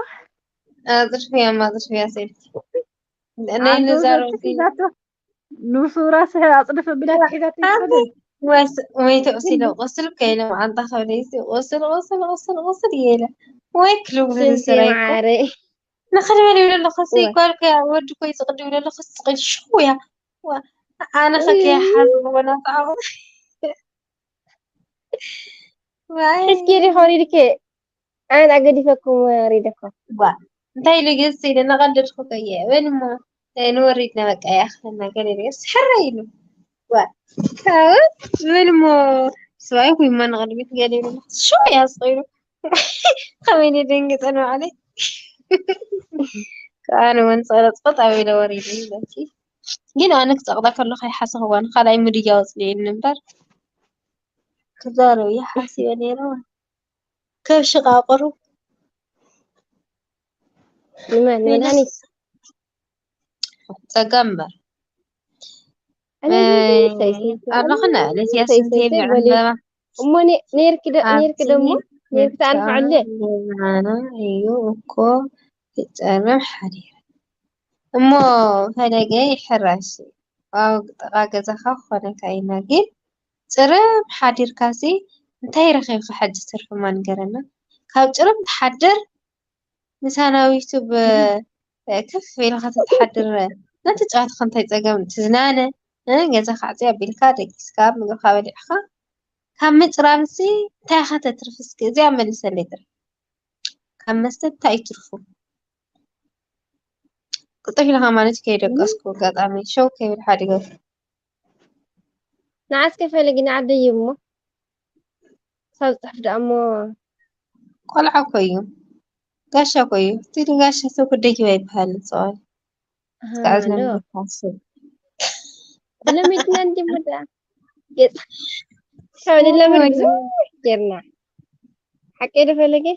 ኣፅድፍያማ ኣፅድፍያ ሰልቲ ናይ ንዛረብ ንሱ ራስህ ኣፅድፍ ብላ ሒዛት ይትኸደ ወይ ተቕሲለ ቁስል ከይለ መዓንጣ ከብደ ቁስል ቁስል ቁስል ቁስል ገለ ወይ ክልው ዝስረይ ማዓረ ንኽድበል ይብለ ኣለኹ ሲ ጓል ከያ ወዲ ኮይ ዝቕድም ይብለ ኣለኹ ስቕል ሽው እያ ኣነ ኸከያ ሓዝቦ ናተዓቑ እስኪ ዲ ኸሪድከ ኣነ ኣገዲፈኩም ወሪደኩም ዋ እንታይ ኢሉ ግን ስኢለ እናቐለድኩ ከየ በል እሞ ንወሪድ ነበቃ ያኽለና ገለ ርስ ሕረ ኢሉ ዋ ካወ በል እሞ ስባይ ኩይማ ንቕድሚት ገለ ኢሉ ሽው እያ ስቕ ኢሉ ከመይ ደንግፀ ንባዕለይ ከኣነ ወን ፀረፅቆጥ ኣበለ ወሪዱ ይብለኪ ግን ኣነ ክፀቕጠ ከለኹ ኣይሓሰኽዋን ካልኣይ ምድያ ወፅልየኒ እምበር ክዛረብ ይሓስበ ነይረ ከም ሽቓቕሩ ንመን መድሃኒት ፀጋ እምበር ኣለኽና ለዚያ ስንቴ ብዕምበባ እሞ ኔርኪ ደሞ ኔርኪ ተኣንፍዐለ ና እዩ እኮ ክፀርብ ሓዲረ እሞ ፈለገ ይሕራሽ ኣብ ጥቓ ገዛኻ ክኾነካ ኢና ግን ፅርብ ሓዲርካሲ እንታይ ረኺብካ ሕጂ ትርፊ ማንገረና ካብ ፅርብ ትሓድር ምሳና ኣብ ዩቱብ ከፍ ኢልካ ተትሓድር ነቲ ጨዋታኻ እንታይ ፀገም ትዝናነ ገዛኻ ኣፅይ ኣቢልካ ደቂስካ ምግብኻ በሊዕኻ ካብ ምፅራብሲ እንታይ ኢኻ ተትርፍ እስኪ እዚኣ መልሰለይ ጥራሕ ካብ መስተ እንታይ እዩ ትርፉ ቅልጥፍ ኢልካ ማለት ከይደቀስኩ ኣጋጣሚ ሸው ከይብል ሓዲገ ንዓስከ ፈለጊ ንዓደይ እሞ ክሳብ ዝፅሕፍ ደኣ እሞ ቆልዓ እኮ እዩ ጋሻ እኮ እዩ እቲ ጋሻ ሰብ ክደጊባ ይበሃል ዝፀዋል እስካዕ ዝነብር ካስብ ብለሚድና እንዲ መዳ ገፅ ካብ ንለምድ ብዙሕ ጌርና ሓቀይ ዶ ፈለገ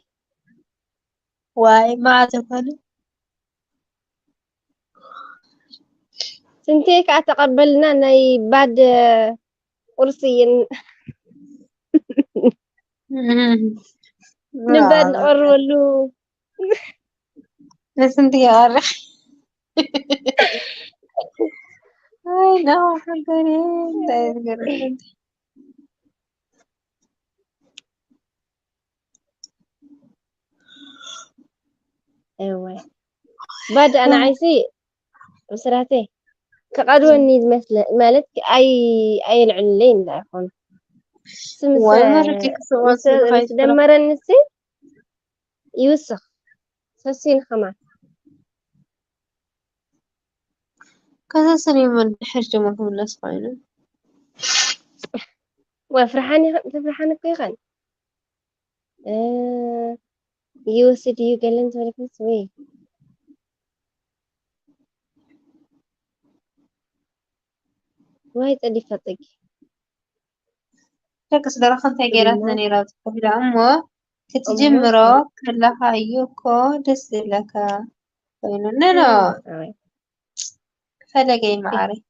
ዋይ፣ መዓት ኮነ። ስንቴ ከዓ ተቐበልና ናይ ባድ ቁርሲ ይን ንባድ ንቐርበሉ። ንስንቲ ይቐርሕ። ኣይ ነው ሀገሬ። እንታይ ነገር እወ ባድ ኣነ ዓይሲ ብስራተይ ክቐድወኒ ዝመስለ ማለት ኣይ ኣየልዕልለይ እንዳ ይኾኑ ስምሰ ወይ መርቂ ክስወስ ምስ ደመረኒ ሲ ይውስኽ ሰሲን ኸማን ከዛ ሰሪሙ ድሕር ጀመር ክምለስ ኮይኑ ወይ ፍርሓን ይኸን ትፍርሓን እኮ ይኸን ይወስድ እዩ ገለን ዝበለክንስ ወይ ወይ ጸዲፋ ጸጊ ደቂ ስድራኻ እንታይ ገይራትና ነይራ ኣብ ጽሑፍላ እሞ ክትጅምሮ ከለኻ እዩ እኮ ደስ ዝብለካ ኮይኑ ነኖ ፈለገይ መዓረይ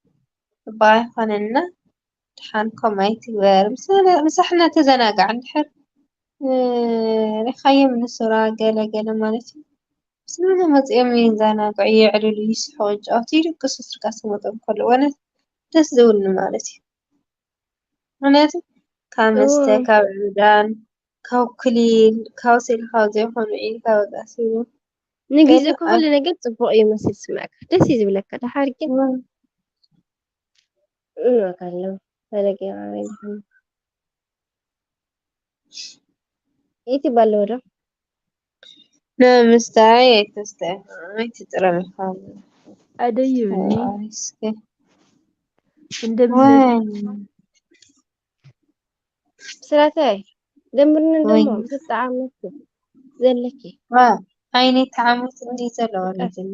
እባ ይኾነና ድሓን ከምኡ ኣይትግበር ምሳሕና ተዘናጋዕ እንድሕር ሪኻዮም ንሱራ ገለ ገለ ማለት እዩ ስምና መፂኦም ይዘናግዑ የዕልሉ ይስሕቁ ይጫወቱ ይድቅሱ ስርካ ስመጦም ከለዉ እውነት ደስ ዝብሉኒ ማለት እዩ ምክንያቱ ካብ መስተ ካብ ዕብዳን ካብ ክሊል ካብ ስእሊ ካብ ዘይኮኑ ኢልካ በቃ ሲሉ ንግዜ እኮ ኩሉ ነገር ፅቡቅ እዩ መስል ስምዕካ ደስ እዩ ዝብለካ ድሓር ግን ምን ዋጋ ኣለዎ ፈለገ ይቐበል ይኾን ኢቲ ባለዎ ዶ ንምስታይ ኣይተስታይ ኣይትጥረም ኢኻ ኣደይ ይብኒ እስኪ እንደምን ወይ ብስራተይ ደምርኒ ወይ ደሞ ብዝጣዓመት ዘለኪ ዋ ዓይነይ ተዓመት እንዲ ዘለዋ ነትኒ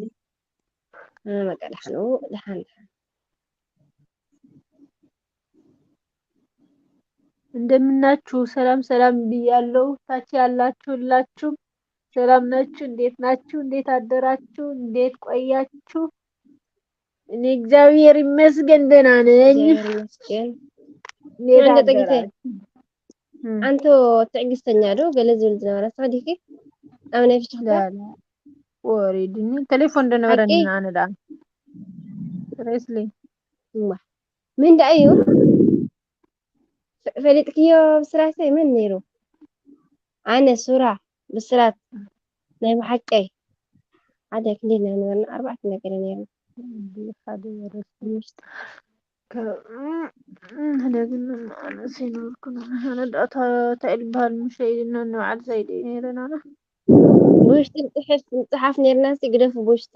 በቃ ደሓን ደሓን ደሓን እንደምናችሁ ሰላም ሰላም ብያለሁ። ታች ያላችሁ ሁላችሁም ሰላም ናችሁ? እንዴት ናችሁ? እንዴት አደራችሁ? እንዴት ቆያችሁ? እኔ እግዚአብሔር ይመስገን ደህና ነኝ። እግዚኣብሔር ይመስገን እንዴት እንደ ጠቂተ አደራችሁ? እም፣ ኣንቶ ትዕግስተኛ ዶ ገለ ዝብል ዝነበረ ስኻ ዲኺ ኣብ ናይ ፍሽኽታ ላ- ላ። ወሬ ድኒ ቴሌፎን እንደነበረኒ ሓቂ? ኣነ ዳ ሬስሊ እማ ምን ደኣ እዩ ፈ- ፈሊጥክዮ ብስራተይ መን ነይሩ ኣነ ሱራ ብስራት ናይ ብሓቀይ ሓደ ክንደይ ኢና ነበርና ኣርባዕተ ነገር ነይርና ሓደ ወረስ ውሽጥ ከ- እም፣ እም፣ ህደ ግን ኣነስ ይነበርኩ ኣነ ዳታ እንታይ ዝበሃል ምሸ ኢልና ንበዓል ዘይደ ነይረና ብውሽጢ ንፅሕፍ ንፅሓፍ ነይርና ሲ ግደፉ ብውሽጢ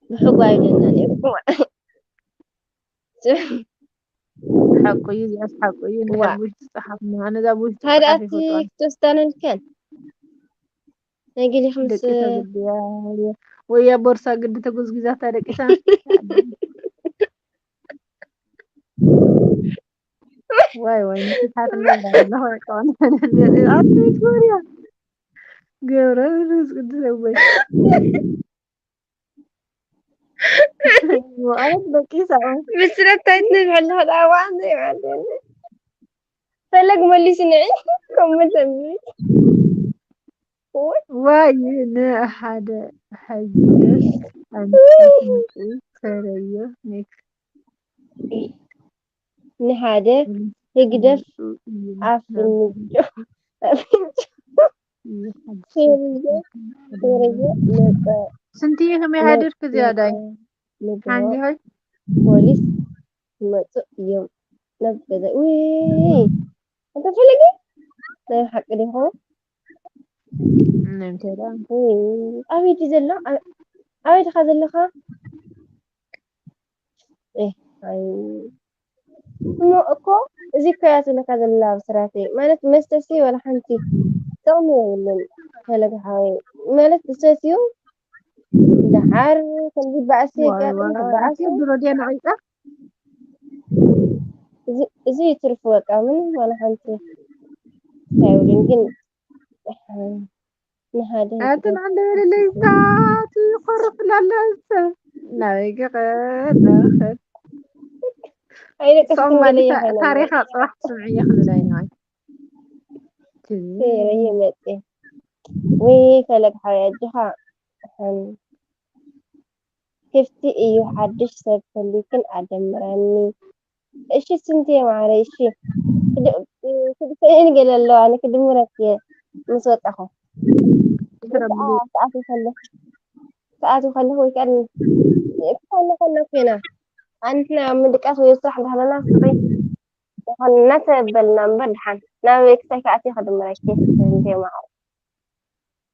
ብሕጓ ይብለና ነይሩ ሓቁ እዩ እዚኣስ ሓቁ እዩ ዋ ንሓ ብውሽጢ ፀሓፍ ኣነ እዛ ብውሽጢ ሓደ ፀሓፍ ኣቲ ይፈጥዋል ክተስታነልከን ናይ ገሊኹም ደቂ ምስ ተገድያ ወያ ቦርሳ ግዲ ተጎዝጊዛታ ደቂሳ ዋይ ወይ ንስሓትና እንዳለኹ ቀዋን ኣትት ወርያ ገብረ መንፈስ ቅዱስ ኣቦይ ወዓለት በቂሳ ብስረታይት ንብሕልኻ ዳዋ ዘይበልኒ ፈለግ መሊሱ ንዒ ከምኡ ተንብቢ ዋይ ንሓደ ሕጂ ኣንቺ ሰረዮ ኔክስት ንሓደ ህግደፍ ኣፍንጮ ኣፍንጮ ሰረዮ መጸ ስንትዬ ከመይ ሓደርክ ዝያዳይ ሓንጂ ሆይ ፖሊስ ይመጹ እዮም ናብ ገዛ ውይ እንተ ፈለገ ናይ ሓቂ ዶ ይኸውን ንምንታይ ደኣ ውይ ኣበይ ድዩ ዘሎ ኣበይ ድኻ ዘለኻ እሞ እኮ እዚ እኮ እያ ትብለካ ዘላ ብስራተይ ማለት መስተሲ ወላ ሓንቲ ጥቕሚ የብሉን ፈለገ ሓወይ ማለት ዝሰትዩ ደሓር ከምዚ በኣሲ የጋጥም ክበኣሱ ድሮ ድያ ነቒጻ እዚ ትርፉ በቃ ምንም ዋላ ሓንቲ ኣይብሉን ግን ንሓደ ኣትን ዓንደ በለለይ ዛቱ ይቆርፍላለ ሰብ ናበይ ገቐ ኣይነ ሶማሊ ታሪኻ ጽባሕ ትስምዕዮ ክልላ ይናይ ይመጽእ ወይ ፈለግ ሓወይ ኣጆኻ። ክፍቲ እዩ ሓድሽ ሰብ ፈሊክን ኣደምረኒ። እሺ ስንቴ ማዕረ እሺ። ክድሰይን ገለ ኣለዋ ንክድምረክ ምስ ወጣኹ ሰዓት ከለ ሰዓት ከለ ወይ ከል ክሳለ ከለ ኮይና ኣንትና ምድቃስ ወይ ስራሕ እንዳሃለና ስሪ ዝኾነ እናተበልና እምበር ድሓን ናብ ክሳይ ከኣቲ ክድምረኪ ስንቴ ማዕረ።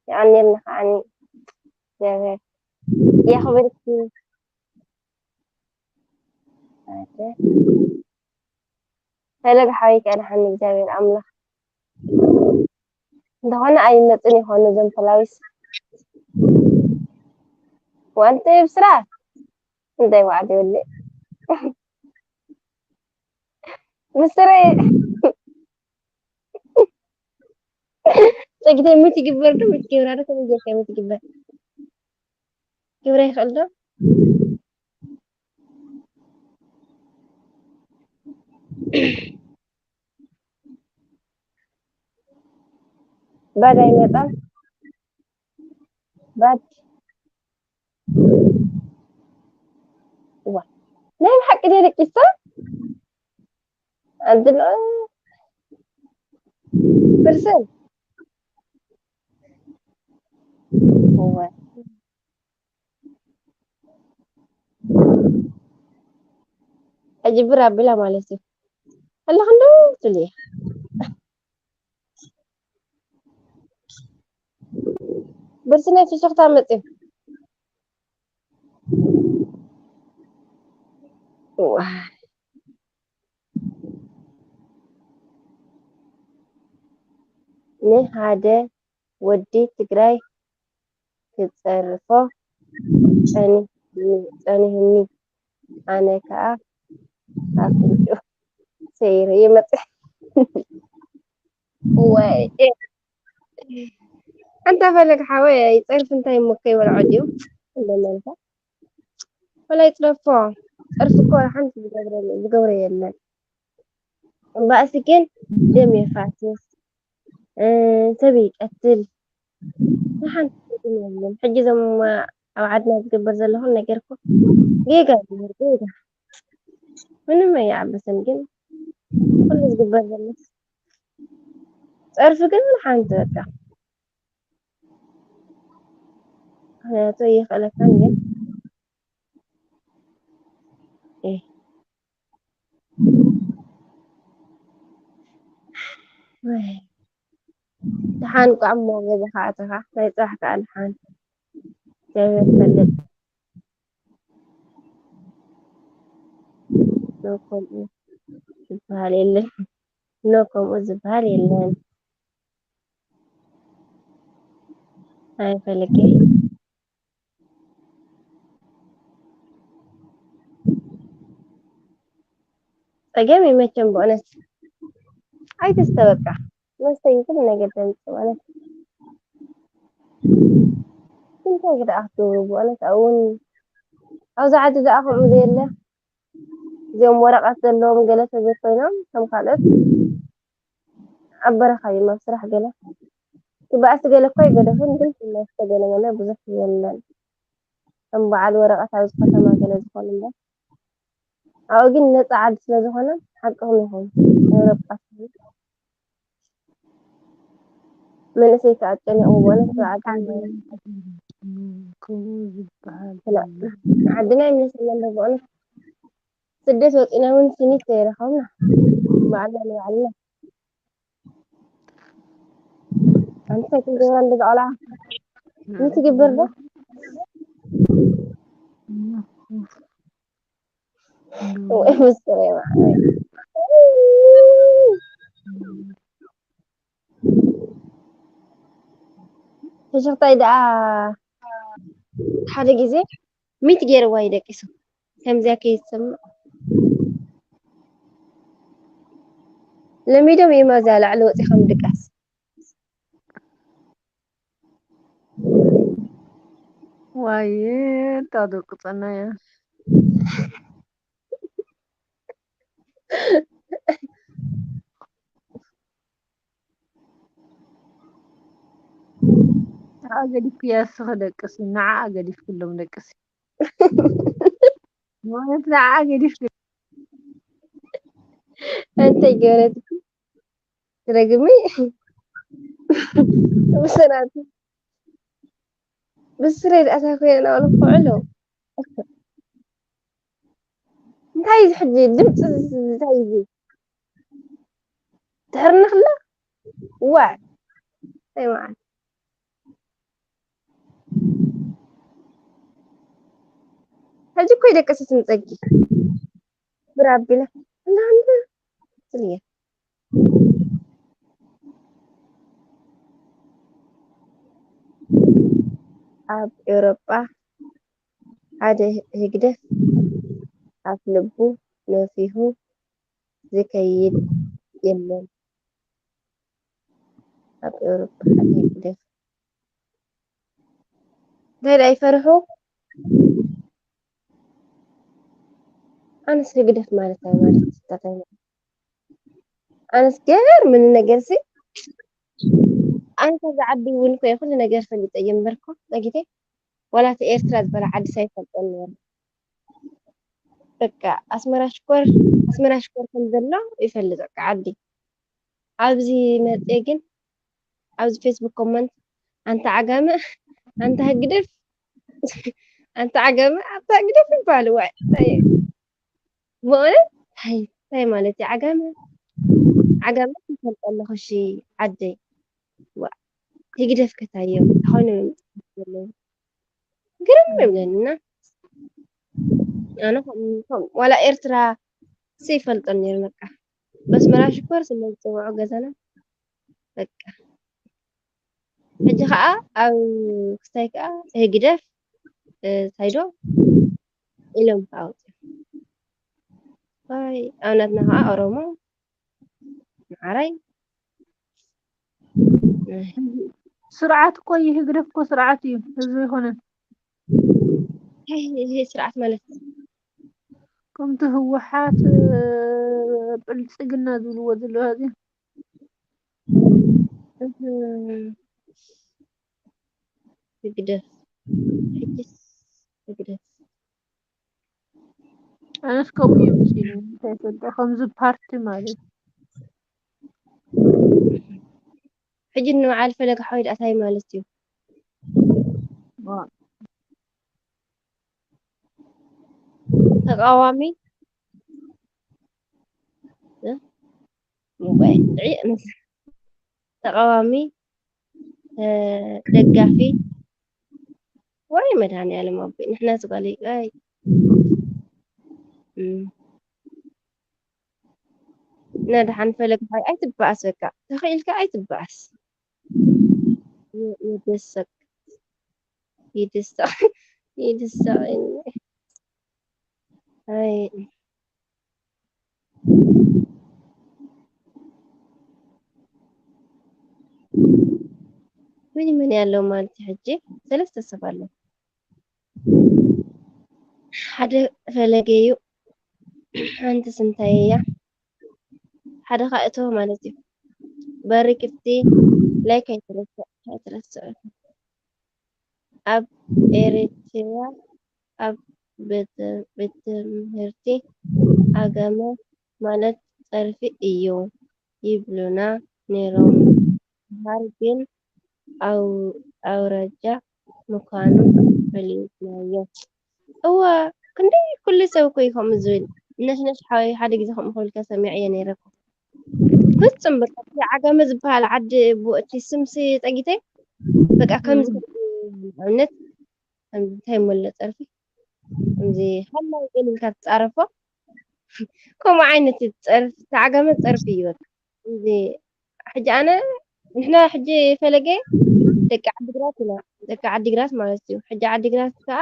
የቐንየልና ከዓኒ እግዚኣብሔር የኽብርኪ። ፈለግ ሓወይ ከድሓኒ እግዚኣብሔር ኣምላኽ እንተኾነ ኣይመፅን ይኾኑ እዞም ፖላዊስ ዋንተ ብስራ እንታይ ዋዕደ ይወልእ ምስረ ጸግተ ምት ይግበር ዶ ምት ገብራ ዶ ከመይ ጌርካ ምት ይግበር ግብረ ይኽእል ዶ ባዳ ይመጣል ባድ ዋ ናይ ብሓቂ ደይ ደቂሳ ኣድሎ ብርሰን እወ ሕጂ ብር ኣቢላ ማለት እዩ ኣለኽ እንዶ ትብል እየ ብርሲ ናይ ፍሽኽታ መፅእ ንሓደ ወዲ ትግራይ ክፀርፎ ፀኒሁኒ ኣነ ከዓ ኣፍንጭኡ ሰይረ ይመፅእ ወይ ኣንታ ፈለግ ሓወይ ይፀርፍ እንታይ እሞ ከይበልዖ ድዩ እንደመልካ ወላ ይፅረፎ ፀርፍ እኮ ሓንቲ ዝገብረ የለን እምበኣሲ ግን ደም የፋስስ ሰብ ይቀትል ንሓንቲ የለን ሕጂ ዞም ኣብ ዓድና ዝግበር ዘለኹን ነገር እኮ ጌጋ ጌጋ ምንም ኣይዓበሰን ግን ኩሉ ዝግበር ዘሎ ፀርፊ ግን ሓንቲ በቃ ምክንያቱ ይኽእለካን ግን ደሓን ቋሞ ገዛኻ ኣተኻ ናይ ፅባሕ ከዓ ደሓን እግዚኣብሔር ፈልጥ ኖ ከምኡ ዝበሃል የለን ኖ ከምኡ ዝበሃል የለን ኣይፈልጌ ጸገም ይመቸን ብእውነት ኣይተስተበቃ መስተይ ኩሉ ነገር ተምጽእ ማለት እንታይ ግዳ ክትገብሩ ብእውነት ኣብውን ኣብዚ ዓዲ ደኣ ከምኡ ዘየለ እዚኦም ወረቐት ዘለዎም ገለ ተዘይኮይኖም ከም ካልኦት ኣብ በረኻ እዮም ኣብ ስራሕ ገለ እቲ ባእሲ ገለ እኮ ኣይገደፉን ግን መስተ ገለ ገለ ብዙሕ የለን ከም በዓል ወረቐት ኣብዚ ከተማ ገለ ዝኾኑ እምበር ኣብኡ ግን ነፃ ዓዲ ስለ ዝኾነ ሓቅኹም ኢኹም ኤውሮጳ መንእሰይ ከዓ ጨኒቑ በእውነት ብዓዲ ዓድና ይመስለና በእውነት ስደት ወፂና እውን ስኒት ዘይረኸብና በዓልና ንባዕልና ኣንተ ትገብራ እንደ ዛዕላ ምን ትግብር ዶ ምስጢር ተሸክታይ ደኣ ሓደ ግዜ ሚት ገይርዋ እዩ ደቂሱ ከምዚያ ከይትሰምዕ ለሚዶም እዮም ኣብዚኣ ላዕሊ ወፂ ከም ድቃስ ዋየ፣ ጣ ደቂ ጸናያ። ንዓ ገዲፍክያ እስኺ ደቅሲ፣ ንዓ ገዲፍክሎም ደቅሲ። ማለት ንዓ ገዲፍክ ኣንተ ገረትኪ ትረግሚ ብሰራት ብስረይ ኣታ ኮይና ናባሉ ክውዕሎ። እንታይ እዚ ሕጂ ድምፂ እዚ እንታይ እዚ? ትሕርኒ ክላ? ዋዕ። ኣይ መዓት። ሕጂ እኮ ይደቀሰት ንፀጊ። ብራቢላ። እንዳንዳ። ስልየ። ኣብ ኤውሮጳ ሓደ ህግደፍ ኣፍ ልቡ ነፊሁ ዝከይድ የለን። ኣብ ኤውሮጳ ሓደ ህግደፍ እንታይ ደኣ ይፈርሑ? ኣነስ ህግደፍ ማለት እንታይ ማለት? እንታይ ማለት? ኣነስ ገርምኒ ነገር ሲ ኣነ ካብዛ ዓዲ እውን ኮ ኩሉ ነገር ፈሊጠ እየ እምበርኮ ጸጊተ ዋላ እቲ ኤርትራ ዝበሃል ዓዲ ሳይፈልጦ ነይሩ። በቃ ኣስመራ ሽኮር ኣስመራ ሽኮር ከም ዘሎ ይፈልጥ በቃ ዓዲ ኣብዚ መጽየ ግን ኣብዚ ፌስቡክ ኮመንት ኣንታ ዓጋመ ኣንታ ህግደፍ ኣንታ ዓጋመ ኣንታ ህግደፍ ይባሉ ዋይ ብእውነት ታይ ታይ ማለት እዩ ዓጋመ ዓጋመ ትፈልጦ ኣለኹ እሺ ዓደይ ዋ ህግደፍ ከታዮም ታኾይኖም እዮም ዘለዉ ግርም ይብለኒ እና ኣነ ዋላ ኤርትራ ዘይፈልጦ ነይሩ በቃ በስመራ ሽኮር ስለ ዝፅውዑ ገዛና በቃ ሕጂ ከዓ ኣብ ክስታይ ከዓ ህግደፍ እንታይ ዶ ኢሎም ከዓ ኣውፅኦም ዋይ ኣብ ናትና ከዓ ኦሮሞ ማዓራይ ስርዓት እኮ እዩ ህግደፍ እኮ ስርዓት እዩ ህዝቢ ይኮነን ይሄ ስርዓት ማለት ከምቲ ህወሓት ብልፅግና ዝብልዎ ዘለዉ እዚ ህግደፍ ሕጅስ ህግደፍ ኣነስ ከምኡ እዩ መሲሉ እንታይ ፈልጦ ከምዚ ፓርቲ ማለት ሕጂ ንበዓል ፈለገ ሓወይ ደኣ ታይ ማለት እዩ ተቃዋሚ ተቃዋሚ ደጋፊ ወይ መድሃኒዓለም ኣቦይ ንሕና ዝጓለይ ኣይ ነድሓን ፈለግ ሓይ ኣይትበኣስ በቃ ተኽኢልካ ኣይትበኣስ ይደሰቅ ይደሰቅ ይደሰቅ ኣይ ምን ምን ያለው ማለት ሕጂ ሰለስተ ሰብ ኣሎ ሓደ ፈለገ እዩ ሓንቲ ስንታይ እያ ሓደ ከዓ እቶ ማለት እዩ በሪ ክፍቲ ላይክ ኣይትረስዕ ኣይትረስዕ ኣብ ኤሪትሪያ ኣብ ቤት ትምህርቲ ዓጋመ ማለት ፀርፊ እዩ ይብሉና ነይሮም ምምሃር ግን ኣውራጃ ምዃኑ ፈሊጥናዮ። እወ ክንደይ ኩሉ ሰብ እኮ እዩ ከምኡ ዝብል ነሽነሽ ሓወይ ሓደ ግዜ ከምኡ ክብልካ ሰሚዐዮ ነይረ እኮ ፍጹም በቃ እቲ ዓጋመ ዝበሃል ዓዲ እቲ ስምሲ ጸጊተይ በቃ ከምዚ ንኣብነት ከምዚ እንታይ እሞ ኣሎ ጸርፊ ከምዚ ሃላይ ገለ ኢልካ ትጻረፎ ከምኡ ዓይነት እዩ ጸርፊ እቲ ዓጋመ ጸርፊ እዩ በቃ እዚ ሕጂ ኣነ ንሕና ሕጂ ፈለገ ደቂ ዓዲግራት ኢና ደቂ ዓዲግራት ማለት እዩ ሕጂ ዓዲግራት ከዓ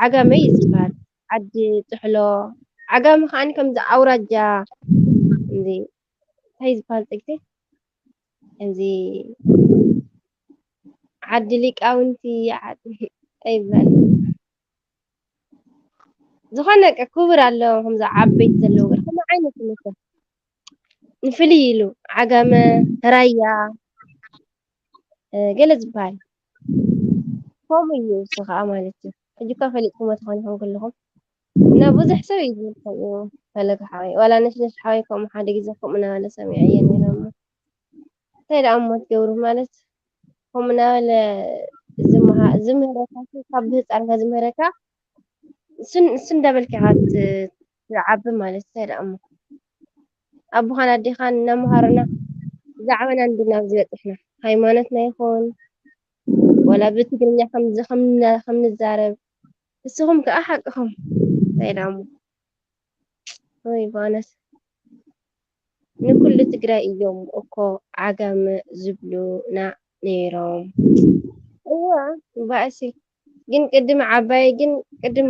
ዓጋመ እዩ ዝበሃል ዓዲ ጥሕሎ ዓጋመ ከዓ ከምዚ ኣውራጃ እዚ እንታይ ዝበሃል ፀግተ እዚ ዓዲ ሊቃውንቲ ዓዲ ኣይባል ዝኾነ በቃ ክቡር ኣለዎም። ከምዚ ዓበይቲ ዘለዉ ገር ከምኡ ዓይነት ይመስል። ንፍልይ ኢሉ ዓጋመ፣ ራያ፣ እ፣ ገለ ዝበሃል ከምኡ እዩ። እሱ ከዓ ማለት እዩ። ሕጂ እኳ ፈሊጥኩሞ ተኾኒኹም ኩልኹም እና ብዙሕ ሰብ እዩ ዝብል ከምኡ። ፈለገ ሓወይ ዋላ ነሽነሽ ሓወይ ከምኡ ሓደ ግዜ ከምኡ እናበለ ሰሚዐዮ ነይረ እሞ እንታይ ደኣ እሞ ትገብሩ ማለት ከምኡ እናበለ ዝምሃ- ዝምህረካ ሰብ ካብ ብህፃንካ ዝምህረካ እሱን እሱ እንዳበልካ ኢኻ ት- ትዓቢ ማለት እንታይ ደኣ እሞ ኣቦኻን ኣዴኻን እናምሃሩና ብዛዕባና እንድና ኣብዚ በፂሕና ሃይማኖትና ይኹን ዋላ ብትግርኛ ከም ከም ንዛረብ ንስኹም ከዓ ሓቅኹም እንታይ ደኣ እሞ ወይ በእውነት ንኩሉ ትግራይ እዮም እኮ ዓጋመ ዝብሉና ነይሮም። እዋ ባእሲ ግን ቅድም ዓባይ ግን ቅድም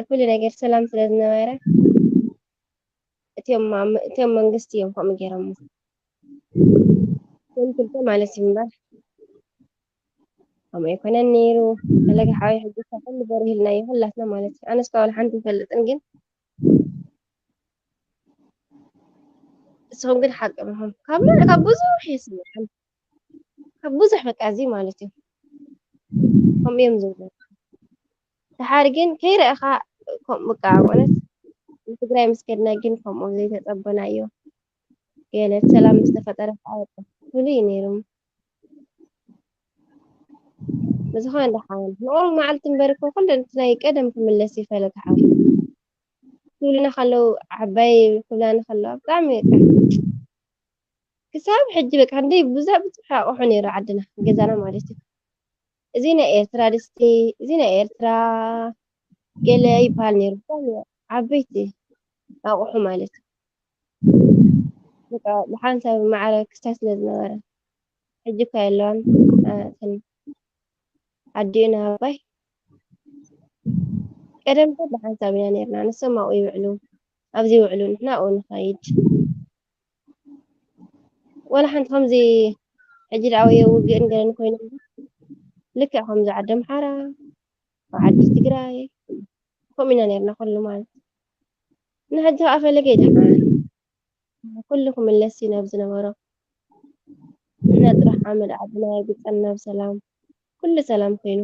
ኩሉ ነገር ሰላም ስለ ዝነበረ እቲኦም ማም- እቲኦም መንግስቲ እዮም ከምኡ ገይሮሞ። እቶም ክልተ ማለት እዩ እምበር ከምኡ ኣይኮነን ነይሩ። ፈለገ ሓወይ ሕጂ እኳ ኩሉ በሪህልና እዩ ኩላትና ማለት እዩ። ኣነስ እኳ ዋላ ሓንቲ ይፈልጥን ግን ንስኹም ግን ሓቂ ኢኹም። ካብ መን ካብ ብዙሕ ይስምዓን ካብ ብዙሕ በቃ እዚ ማለት እዩ ከምኡ እዮም ዝብሉ። ደሓር ግን ከይረእኻ ከም በቃ ማለት ንትግራይ ምስ ከድና ግን ከምኡ ዘይተጸበናዮ ገለ ሰላም ምስ ተፈጠረ ከዓ በቃ ፍሉይ እዩ ነይሩ። ብዝኾነ ደሓን ንኦም መዓልቲ እምበር እኮ ኩሉ እቲ ናይ ቀደም ክምለስ ይፈለግ ሓወይ ክብሉና ከለዉ ዓባይ ክብላኒ ከለዋ ብጣዕሚ በቃ ክሳብ ሕጂ በቃ ክንደይ ብዙሕ ብዙሕ ኣቑሑ ነይሩ ዓድና ገዛና ማለት እዩ። እዚ ናይ ኤርትራ ድስቲ፣ እዚ ናይ ኤርትራ ገለ ይበሃል ነይሩ። ብጣዕሚ ዓበይቲ ኣቑሑ ማለት እዩ። በቃ ብሓንሳብ ማዕረ ክስታይ ስለ ዝነበረ ሕጂ እኳ የለዋን። እ፣ እተን ኣዲኡና ኣባይ ቀደም ኩሉ ሓንሳብ ኢና ነርና። ንሶም ኣብኡ ይውዕሉ፣ ኣብዚ ይውዕሉ፣ ንሕና ኣብኡ ንኸይድ። ወላ ሓንቲ ከምዚ ሕጂ ደኣ ወየ ውግእን ገለን ኮይኖም ልክዕ ከምዚ ዓዲ ኣምሓራ፣ ኣብ ዓዲ ትግራይ ከምኡ ኢና ነርና ኩሉ ማለት። ንሕጂ ከዓ ፈለገ ይድሓን። ኩሉ ክምለስ እዩ ናብ ዝነበሮ። ንሕና ጥራሕ ሓመድ ዓድና ይግፀና ብሰላም። ኩሉ ሰላም ኮይኑ።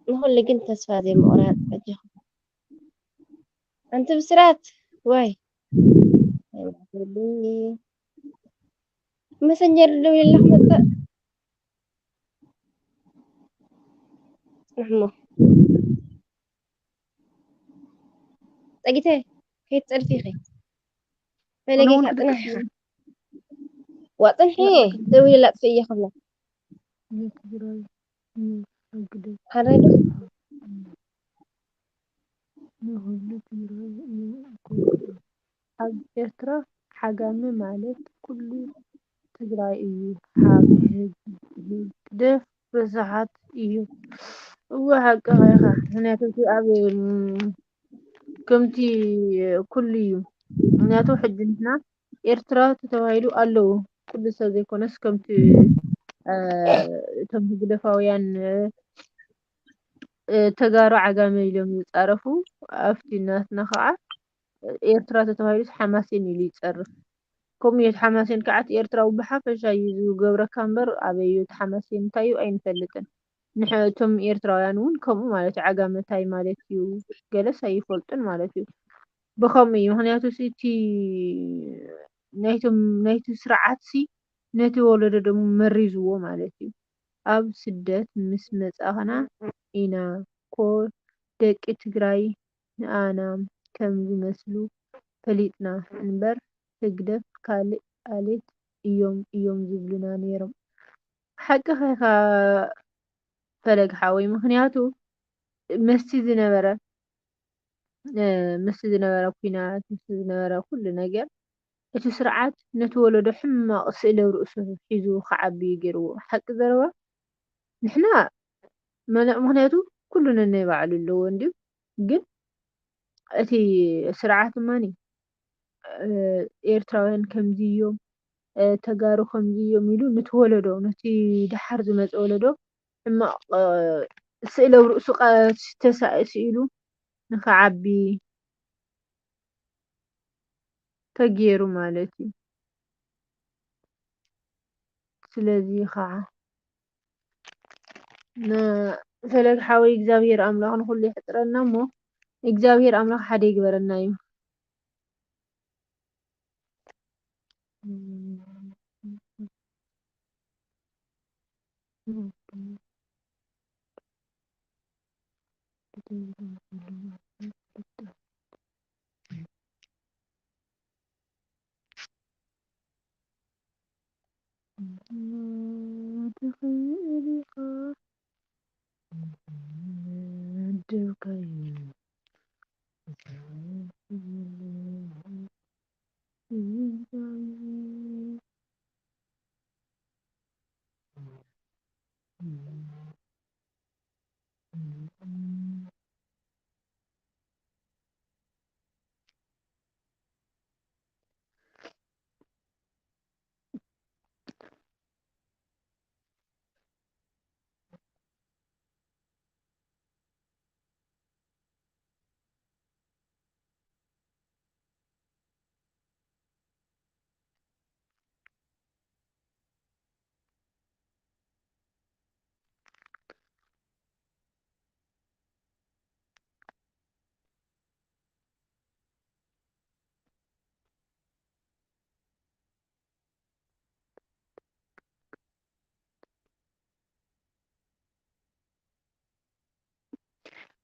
ንኹሉ ግን ተስፋ ዘይምቑራፅ ኣጆኹም። ኣንቲ ብስራት ዋይ ኣይማዕበሊ መሰንጀር ደው ኢላ ክመፅእ ፅንሕሞ ፀጊተ ከይትፀድፊ ኢኺ ፈለጊ ኣነ እውን ክጥቅስ ጥንሕ ኢኻ ዋጥንሒ ደው ኢላ ኣጥፍእየ ክብላ ሓራይ ዶ ኣብ ኤርትራ ዓጋመ ማለት ኩሉ ትግራይ እዩ። ሃብ ህግደፍ ርስሓት እዩ። እወ ሓቅኻ ኢኻ። ምኽንያቱ እቲ ኣብ ከምቲ ኩሉ እዩ። ምኽንያቱ ሕጂ ንሕና ኤርትራ ተተባሂሉ ኣለዉ ኩሉ ሰብ ዘይኮነስ ከምቲ እቶም ህግደፋውያን ተጋሩ ዓጋመ ኢሎም ዝፃረፉ ኣብቲ ናትና ከዓ ኤርትራ ተተባሂሉስ ሓማሴን ኢሉ ይፀርፍ። ከምኡ እዩ፣ እቲ ሓማሴን ከዓ እቲ ኤርትራዊ ብሓፈሻ እዩ ዝገብረካ እምበር ኣበይ እዩ እቲ ሓማሴን እንታይ እዩ ኣይንፈልጥን። ንሕ እቶም ኤርትራውያን እውን ከምኡ ማለት እዩ፣ ዓጋመ ታይ ማለት እዩ ገለስ ኣይፈልጡን ማለት እዩ። ብኸምኡ እዩ፣ ምኽንያቱ እቲ ናይቶም ናይቲ ስርዓት ሲ ነቲ ወለዶ ደሞ መሪዝዎ ማለት እዩ። ኣብ ስደት ምስ መጻእና ኢና እኮ ደቂ ትግራይ ንኣና ከም ዝመስሉ ፈሊጥና እምበር ህግደፍ ካልእ ኣሌት እዮም እዮም ዝብሉና ኔሮም። ሓቅኻ ኢኻ ፈለግ ሓወይ፣ ምኽንያቱ ምስቲ ዝነበረ ምስቲ ዝነበረ ኲናት ምስቲ ዝነበረ ኩሉ ነገር እቲ ስርዓት ነቲ ወለዶ ሕማቕ ስእሊ ኣብ ርእሱ ሒዙ ክዓቢ እዩ ገይርዎ። ሓቂ ዘረባ ንሕና መለ ምኽንያቱ ኩሉ ነናይ ባዕሉ ኣለዎ እንድዩ፣ ግን እቲ ስርዓት እማኒ ኤርትራውያን ከምዚ እዮም፣ እ፣ ተጋሩ ከምዚ እዮም ኢሉ፣ ነቲ ወለዶ፣ ነቲ ደሓር ዝመጽእ ወለዶ ሕማቕ፣ እ፣ ስእለ ኣብ ርእሱ ቀ-፣ ተሳ-፣ ስኢሉ ንኽዓቢ ተገይሩ ማለት እዩ። ስለዚ ኸዓ ን-፣ ፈለግ ሓወይ እግዚኣብሔር ኣምላኽ ንኹሉ ይሕጽረና እሞ እግዚኣብሔር ኣምላኽ ሓደ ይግበረና እዩ። ትኽእል ኢኻ። ደብካዩ።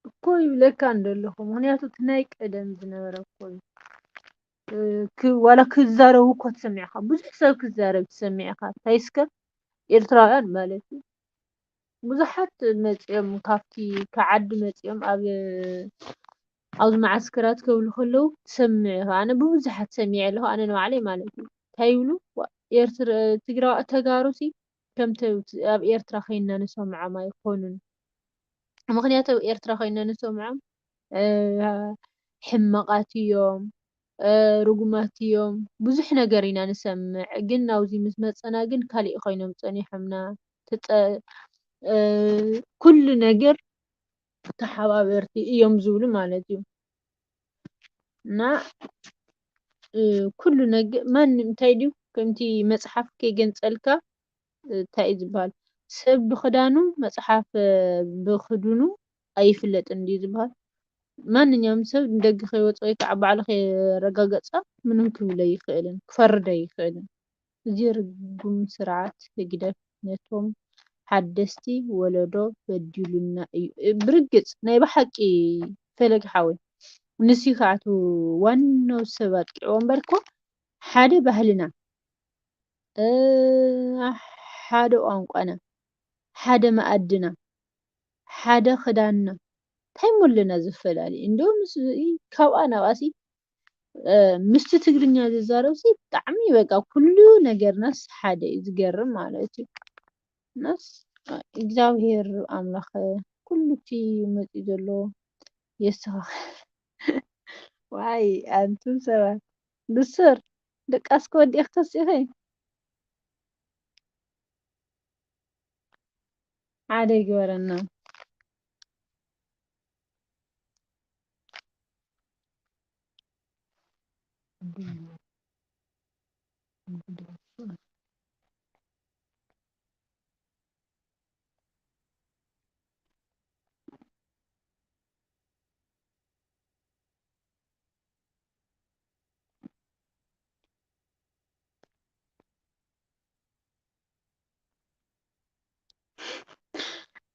እኮ ይብለካ እንደለኹ፣ ምኽንያቱ እቲ ናይ ቀደም ዝነበረ እኮ እዩ። እ፣ ክ-፣ ዋላ ክዛረቡ እኮ ትሰሚዕካ፣ ብዙሕ ሰብ ክዛረብ ትሰሚዕካ። እንታይ እስከ ኤርትራውያን ማለት እዩ። ብዙሓት መጺኦም ካብቲ፣ ካብ ዓዲ መጺኦም ኣብ፣ ኣብዚ መዓስከራት ክብሉ ከለዉ ትሰምዕ ኢኻ። ኣነ ብብዙሓት ሰሚዐ ኣለኹ፣ ኣነ ንባዕለይ ማለት እዩ። እንታይ ይብሉ? ዋ-፣ ኤርትራ፣ ትግራ-፣ ተጋሩሲ ከምቲ ኣብ ኤርትራ ኸይንና ንሰምዖም ኣይኮኑን። ምኽንያቱ ኣብ ኤርትራ ኸይንና ንሰምዖም፣ እ፣ ሕማቓት እዮም፣ እ፣ ርጉማት እዮም፣ ብዙሕ ነገር ኢና ንሰምዕ። ግን ናብዚ ምስ መጸና ግን ካሊእ ኮይኖም ጸኒሖምና። ተጸ-፣ እ፣ ኩሉ ነገር ተሓባበርቲ እዮም ዝብሉ ማለት እዩ። እና፣ እ፣ ኩሉ ነገ-፣ ማንም እንታይ ድዩ ከምቲ መጽሓፍ ከይገንጸልካ፣ እ፣ እንታይ እዩ ዝበሃል? ሰብ ብኽዳኑ መጽሓፍ፣ እ፣ ብኽድኑ ኣይፍለጥን ድዩ ዝበሃል? ማንኛውም ሰብ ንደገ ከይወጸ ወይ ከዓ ባዕሉ ከየረጋገጸ ምንም ክብል ኣይኽእልን፣ ክፈርድ ኣይኽእልን። እዚ ርጉም ስርዓት ህግደፍ ነቶም ሓደስቲ ወለዶ በዲሉና እዩ። እ፣ ብርግጽ ናይ ብሓቂ ፈለግ ሓወይ፣ ንሱ እዩ ከዓ እቲ ዋናው ሰብ ኣጥቂዕዎ እምበር እኮ ሓደ ባህልና፣ እ፣ ሓደ ቋንቋና፣ ሓደ መኣድና፣ ሓደ ክዳንና፣ እንታይ እሞ ኣለና ዝፈላለ? እንደውም ምስ፣ ካብኣ ናብኣሲ፣ እ፣ ምስቲ ትግርኛ ዝዛረብሲ ብጣዕሚ በቃ ኩሉ ነገርናስ ሓደ እዩ፣ ዝገርም ማለት እዩ። እናስ እግዚኣብሔር ኣምላኽ ኩሉ እቲ መፂኡ ዘሎ የስተኻኽል። ዋይ ኣንቱም ሰባት፣ ብሱር ድቃስ ክወዲእኺ ተሲኺ። ሓደ ይግበረና።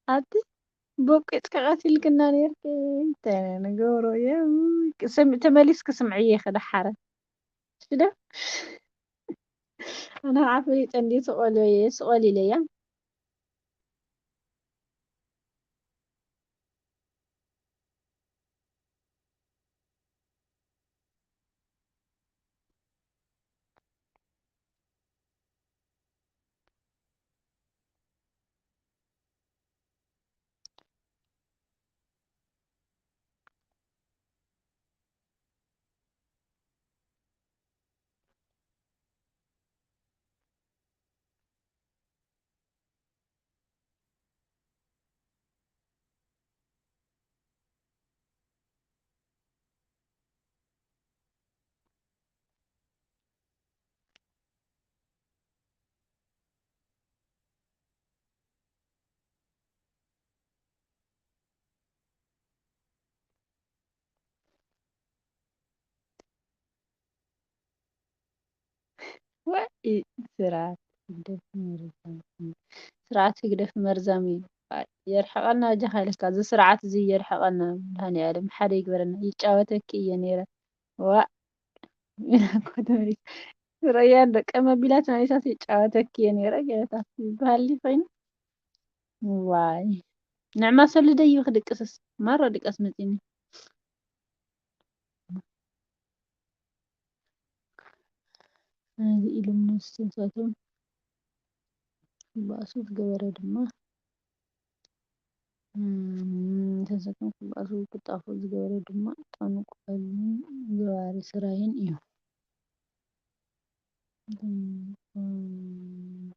ኣቲ ቦቂጽኪ ቀቲልክና ኔርኪ። እንታይ ኢና ንገብሮ? የ-፣ ስም-፣ ተመሊስኪ ስምዕዮ ኢኺ ደሓረ። ሽደ? ኣነ ከዓ ፈሊጠ እንድየ ስቆል-፣ ስቆል ኢለያ። ዋይ ስርዓት ህግደፍ መርዛም እዩ። ስርዓት ህግደፍ መርዛም እዩ። ዋይ የርሕቐና ኣጆኻ ኢለካ፣ እዚ ስርዓት እዚ የርሕቐና። መድሃኒኣለም ሓደ ይግበረና። ይጫወተኪ እየ ነይረ። ዋእ ኢና እኮ ተመሊስ። ረያን ደቀ መቢላት መሊሳስ ይጫወተኪ እየ ነይረ ገለታት ይበሃል ኮይኑ። ዋይ ንዕማ ሰሉ ደይቢ ክድቅስስ ማሮ ድቀስ መፂኒ። ነዚ ኢሉም ነስተንሳቶም ክበኣሱ ዝገበረ ድማ እም፣ ነስተንሳቶም ክበኣሱ ክጣፉ ዝገበረ ድማ ጠንቆልን ገባሪ ስራይን እዩ። እም፣ እም፣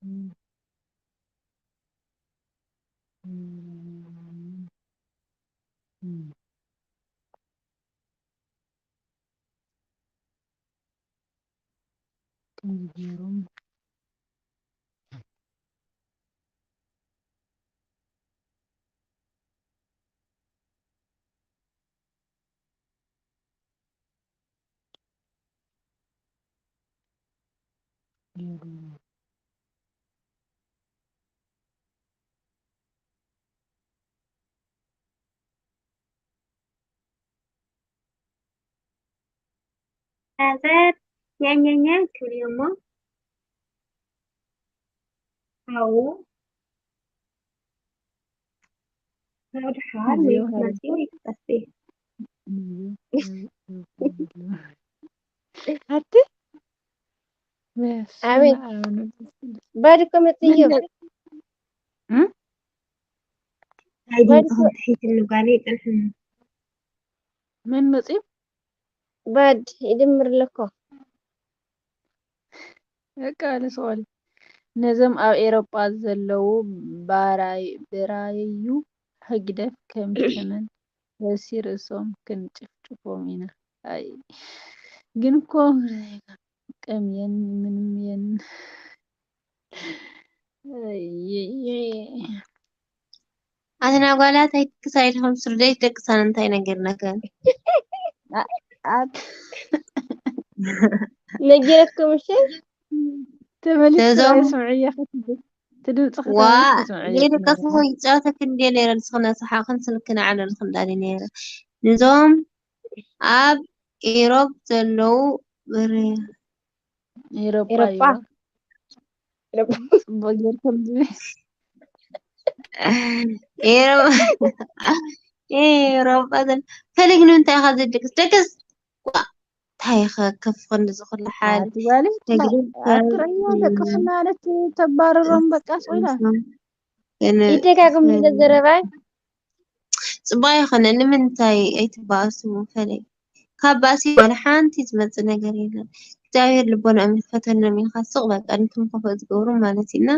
እም፣ እም፣ እም። ከምዚ ገይሮም ገይሮም። ብራዘር ኛኛኛ ክብልዮ እሞ ኣብኡ ካብ ድሓር ወይ ክትመጽእ ወይ ክትጠፍእ። ኣቲ ኣቤት። ባዲ እኮ መጽዮ። ኣይ ድምፅኽን ትሒትኒ ጓለይ ጽንሕኒ። መን መጽዩ? ባድ ይድምር ኣለኮ። በቃ ንስቆል ነዞም ኣብ ኤሮጳ ዘለዉ ባራይ ብራዩ ህግደፍ ከም ተመን በሲ ርእሶም ክንጭፍጭፎም ኢና። ኣይ ግን እኮ ቀምየን ምንም የን ኣትና ጓላት ኣይትክሳ ኢልኩም ስርደይ ደቅሳን እንታይ ነገር ነገር ነጊረኩም እሺ ተመሊስኩም ነዞም- ስምዕያ ክትብል ትድምፅኺ ዋ ተመሊስኪ ስምዕያ ዘይደቀስኹ ይጫወተክ እንዴ ነይረ ንስኽነ ሰሓቕን ስልክን ዓለልክ እንዳሊ ነይረ ንዞም ኣብ ኢሮብ ዘለዉ ብር ኤሮጳ ኤሮጳ እዩ ጽቡቅ ጌርኩም ዝብል ኤሮጳ ዘል ፈለግ ንምንታይ ኢኻ ዘድቅስ ደቅስ ዋ እንታይ ኢኻ ከፍ ክንዲ ዝኹሉ ሓል ኣቲ ጓለይ ተግሪ ኣትረያ ደቅስ ማለት ተባረሮም በቃ ስኢላ ይደጋግም ዘረባይ ጽቡቅ ኣይኮነ ንምንታይ ኣይትባእሱ ፈለግ ካብ ባእሲ ዋላ ሓንቲ ዝመጽእ ነገር የለን እግዚኣብሔር ልቦናኦም ይክፈተሎም ኢልካ ስቕ በቃ ነቶም ከፍኦ ዝገብሩ ማለት ኢና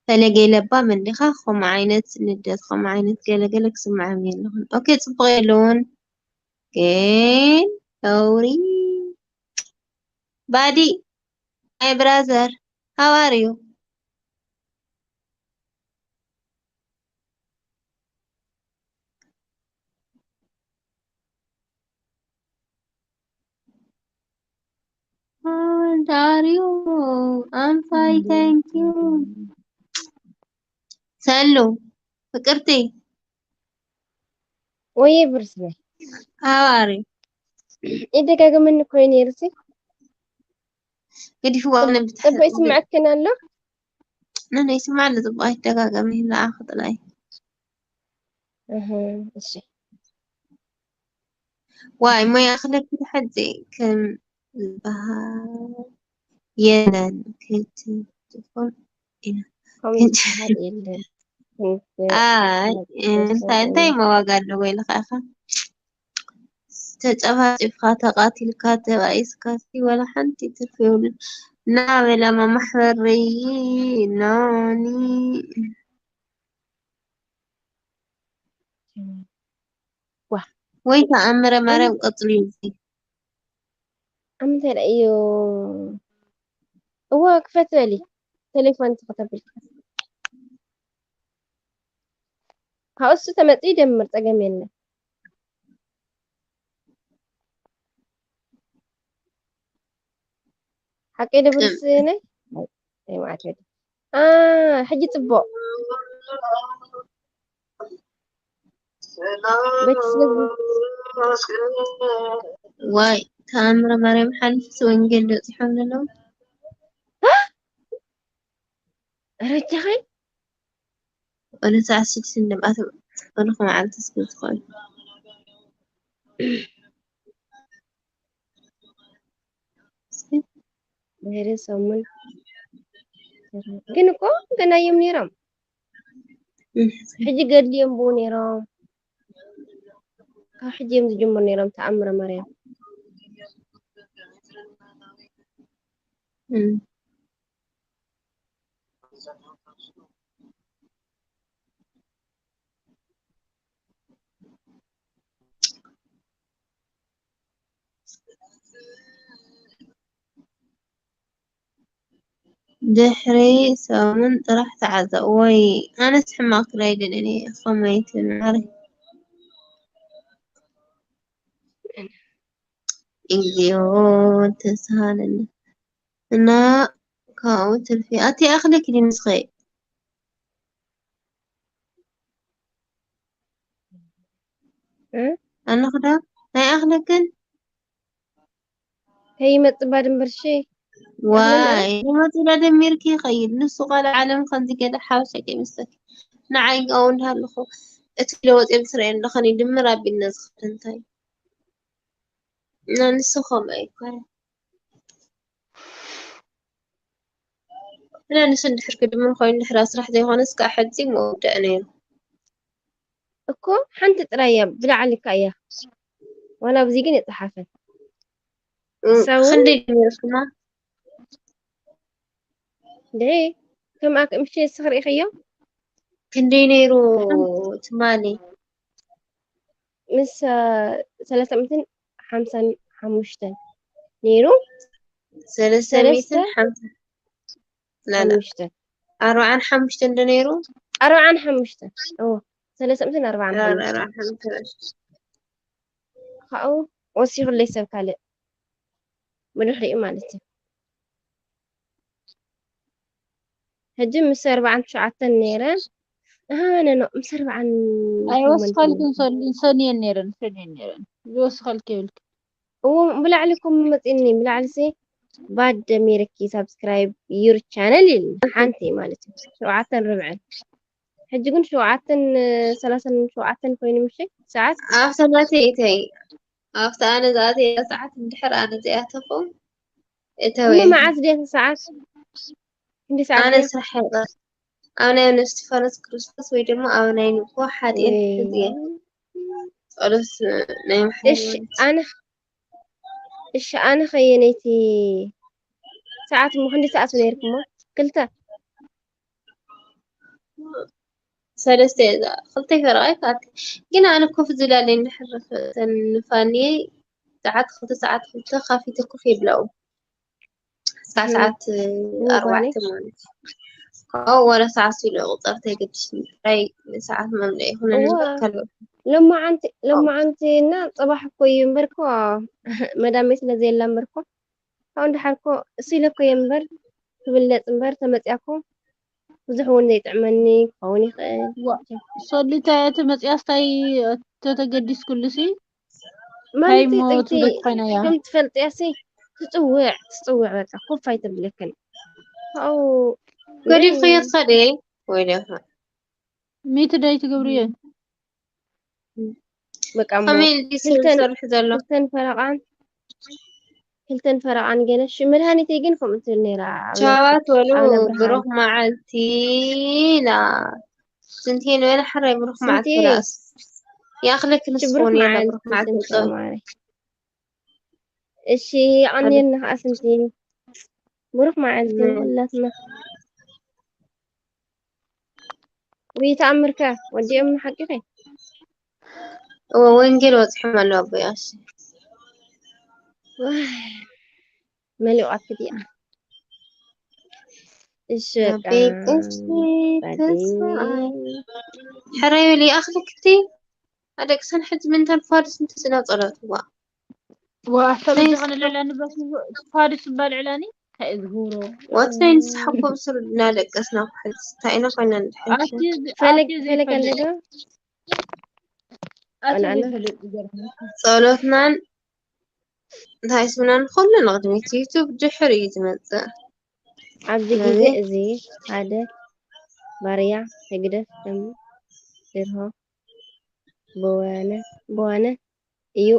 ፈለገይ ለባም እንዲኻ ከምኡ ዓይነት ንደት ከምኡ ዓይነት ገለገለ ክስምዓም የለኹን ኦኬ ጽቡቅ የለውን ግን ነውሪ ባዲ my brother how are you How are you? I'm fine, thank you. ሰሉ ፍቅርቲ ወይ ብርስበይ how are you? ይደጋግመኒ እኮ እዩ ነይሩ ሲ ገዲፍዋ ነብታ ጽቡቅ ይስምዐክን ኣሎ ነነ ይስማዕ ኣሎ ጽቡቅ ኣይደጋገም ይላኣኽ ጥላይ እህ፣ እሺ ዋይ ሞያ ክለኪ ትሐዚ ከም ዝበሃል የለን ክትትኹን ኢና ከምኡ ዝበሃል የለን ኣይ እንታይ እንታይ መዋጋ ኣለዎ ኢልካ ኢኻ ተጨፋጭፍካ ተቃቲልካ ተባኢስካ ሲ ወላ ሓንቲ ትርፊ የብሉን ናበይ ለማ ማሕበረይ ናኒ ዋ ወይ ተኣምረ ማርያም ቀጽሉ እዩ ኣምንታይ ደኣ እዩ እዋ ክፈት በሊ ቴሌፎን ትኸተብል ካብእሱ ተመጽኡ ይደምር ጸገም የለን ሓቀይ ዶ ብርስ ናይ? ናይ መዓት ሄደ። አ፣ ሕጂ ጽቡቕ። በቲ ስለ ዋይ፣ ተኣምረ ማርያም ሓሊፍስ ወንጌል ዶ ጽሖም ዘለዉ? ረጃኸይ? ወደ ሰዓት ስድስት እንደምኣት ወደ መዓልቲ እስኪ ዝኾን። ድሕሪ ሰሙን። ግን እኮ ገና እዮም ነይሮም። ሕጂ ገድሊ እዮም ብኡ ነይሮም። ካብ ሕጂ እዮም ዝጅምሩ ነይሮም ተኣምረ ማርያም። እም። ድሕሪ ሰሙን ጥራሕ ተዓዘ። ወይ ኣነስ ሕማቕ ክዳይ ደለኒ ከምይ ትብል ማሪ። እግዚኣብሔር ተሳሃለኒ። እና ካብኡ ትርፊ ኣቲ ኣኽለኪ ድንስኸይ እ? ኣለኹ ዶ ናይ ኣኽለክን ከይመጽእ ባድንበርሺ ዋይ ንመጽእ ዳደሚርኪ ይኸይድ። ንሱ ቃል ዓለም ከምዚ ገለ ሓበሻ ከይመስለኪ። ንዓይ ጋው እንዳሃለኹ እቲ ለወጥ ምስረየ ኣለኸኒ ድምር ኣቢልና ዝኸድ እንታይ እና ንሱ ከምኡ ኣይኮነ። እና ንሱ እንድሕር ክድምር ኮይኑ ድሕር ስራሕ ዘይኮነስ ከዓ ሕጂ መወደእ ነይሩ። እኮ ሓንቲ ጥራይ እያ ብላዕሊ እካ እያ ዋላ ኣብዚ ግን የጸሓፈን ክንደይ ድምርክማ ድዒ ከም ኣክ ምሽ ስኽር ኢኸዮ ክንደይ ነይሩ ትማሊ ምስ ሰለስተ ሚእትን ሓምሳን ሓሙሽተን ነይሩ ሰለስተ ሚእትን ሓምሳ ላላ ሓሙሽተን ኣርባዓን ሓሙሽተን ዶ ነይሩ ኣርባዓን ሓሙሽተን እዎ ሰለስተ ሚእትን ኣርባዓን ሓሙሽተን ኣርባዓን ሓሙሽተን ካብኡ ወሲኹለይ ሰብ ካልእ ብድሕሪኡ ማለት እዩ ሕጂ ምስ ኣርባዓን ትሽዓተን ነይረ ኣሃ ነኖ ምስ ኣርባዓን ኣይወስኸልክን ሰኒየን ነይረን ሰኒየን ነይረን ዝወስኸልክ ይብልክ እዎ ብላዕሊ ኮም መፂኒ ብላዕሊ ሲ ባድ ደሚርኪ ሳብስክራይብ ዩር ቻነል ኢል ሓንቲ ማለት እዩ ሸውዓተን ርብዕን ሕጂ ግን ሸውዓተን ሰላሳን ሸውዓተን ኮይኑ ምሽ ሰዓት ኣብታ ናተይ እተይ ኣብታ ኣነ ዝኣተያ ሰዓት እንድሕር ኣነ እዚኣተኹ እተወ እሞ መዓዝ ድያ ሰዓት ክንዲ ሰዓት ኣነ ድያ ስራሕ ይቐር ኣብ ናይ እምነ እስጢፋኖስ ክርስቶስ ወይ ድማ ኣብ ናይ ንግሆ ሓጢአት ወይ ሕዝየ ጸሎት ናይ እሺ ማሕበር ኣነ እሺ ኣነ ከየነይቲ ሰዓት እሞ ክንዲ ሰዓት ነይርኩሞ ክልተ ሰለስተ እዛ ክልተ ፈረቓ ይከኣልቲ ግን ኣነ ኮፍ ዝላለይ እንድሕር ተንፋኒ ሰዓት ክልተ ሰዓት ክልተ ካፊተ ኮፍ የብላኡ እስካብ ሰዓት ኣርባዕተ ማለት ካብኡ ወረ ሰዓት ሲሎ ቁፀር ተገድሽ ጥራይ ሰዓት መምለኢ ይኹነኒ እምበር ካልኦት ሎማዓንቲ ሎማዓንቲ እና ፅባሕ እኮ እዩ እምበር እኮ መዳመይ ስለ ዘየላ እምበር እኮ ካብኡ እንድሓር እኮ እሱ ኢለ እኮ እየ እምበር ክብለፅ እምበር ተመፅያ እኮ ብዙሕ እውን ዘይጥዕመኒ ክኸውን ይኽእል ሰሊታ እቲ መፅያስታይ ተተገዲስኩሉሲ ማለት ታይሞ ጥይቲ ትውደት ኮይና እያ ከም ትፈልጥያ ሲ ትፅውዕ ትፅውዕ በቃ ኮፍ ኣይተብለክን ካብኡ ገዲፍክዮ ትኸዲ ወይ ዶ ሚቲ ደይ ትገብርዮ በቃ እሞ ከመይ ኢልኪ ስብ ክልተን- ዝሰርሕ ዘሎ ክልተን ፈረቓን ክልተን ፈረቓን ገለ ሽ መድሃኒተይ ግን ከምኡ ትብል ነይራ ኣብ ናይ ቻባት በሉ ኣብ ነብርሃን። ብሩኽ መዓልቲ ኢላ ስንቴ ንበለ ሓራይ ብሩኽ መዓልቲ ስንቴ? ላስ ይኣኽለኪ እሺ ብሩኽ ንስኹን የላ መዓልቲ ብሩኽ መዓልቲ ስንቴ ውፅእ ማረይ እሺ ኣቐንየልና ከዓ ስንቴ ብሩኽ መዓልቲ ም- ኩላትና ወይ ተኣምርከ ወዲኦም ሓቂኸ እወ ወንጌል ወፅሖም ኣለዉ ኣቦይ ኣሽ መሊቋት ክዲኣ እሺ በቃ ኣቦይ ቀሺ ባዲ ተስፋይ ሕራይ በሊ ይኣኽለክቲ ኣደቅሰን ሕጂ ምንታን ፋድስ እንተስና ፀሎትዋ ዋ ተበጀኸን ለላኒ በስ ፋድስ ባል ዕላኒ እዝሁሮ ወትረ ንስሓኮ ብስሩ እናደቀስና ኩሕዝ እንታይ ኢና ኮይና ንድሕር ፈለግ ፈለግ ኣለዶ ኣቲ ኣናና። ዘይፈልጥ ይገርመካ። ጸሎትናን እንታይ ስምናን ኩሉ ንቕድሚት ዩቱብ ድሕር እዩ ዝመጽእ። ኣብዚ ግዜ እዚ ሓደ ባርያ ህግደፍ ከም ድርሆ ብወነ ብወነ እዩ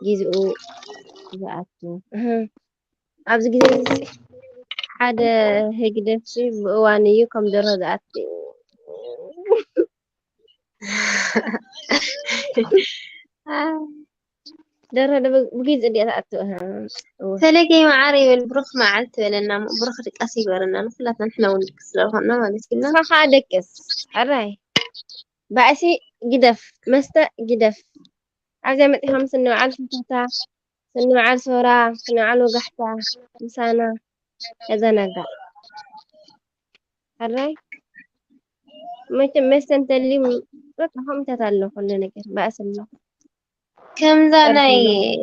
ግዜኡ ዝኣቱ። እህ፣ ኣብዚ ግዜ እዚ ሓደ ህግደፍ ሲ ብእዋን እዩ ከም ደርሆ ዝኣቱ። ደርሆ ዶ ብግዜ እንዲያ ትኣቱ። እህ፣ እወ። ፈለገይ መዓር ይበል ብሩኽ መዓልቲ በለና ብሩኽ ድቃስ ይበረና ንኩላትና ንሕና እውን ድቅስ ስለዝኾንና ማለት እዩ። ንስኻ ከዓ ደቅስ ሕራይ ባእሲ ግደፍ መስተ ግደፍ። ኣብዚኣ መፂኻ ምስ እንበዓል ፍታታ ስንበዓል ሶራ ስንበዓል ወጋሕታ ምሳና ተዘናጋዕ። ሕራይ መቸም መስተ እንተልዩ በቃ ከምታት ኣሎ ኩሉ ነገር ባእሲ ኣሎ። ከምዛ ናይ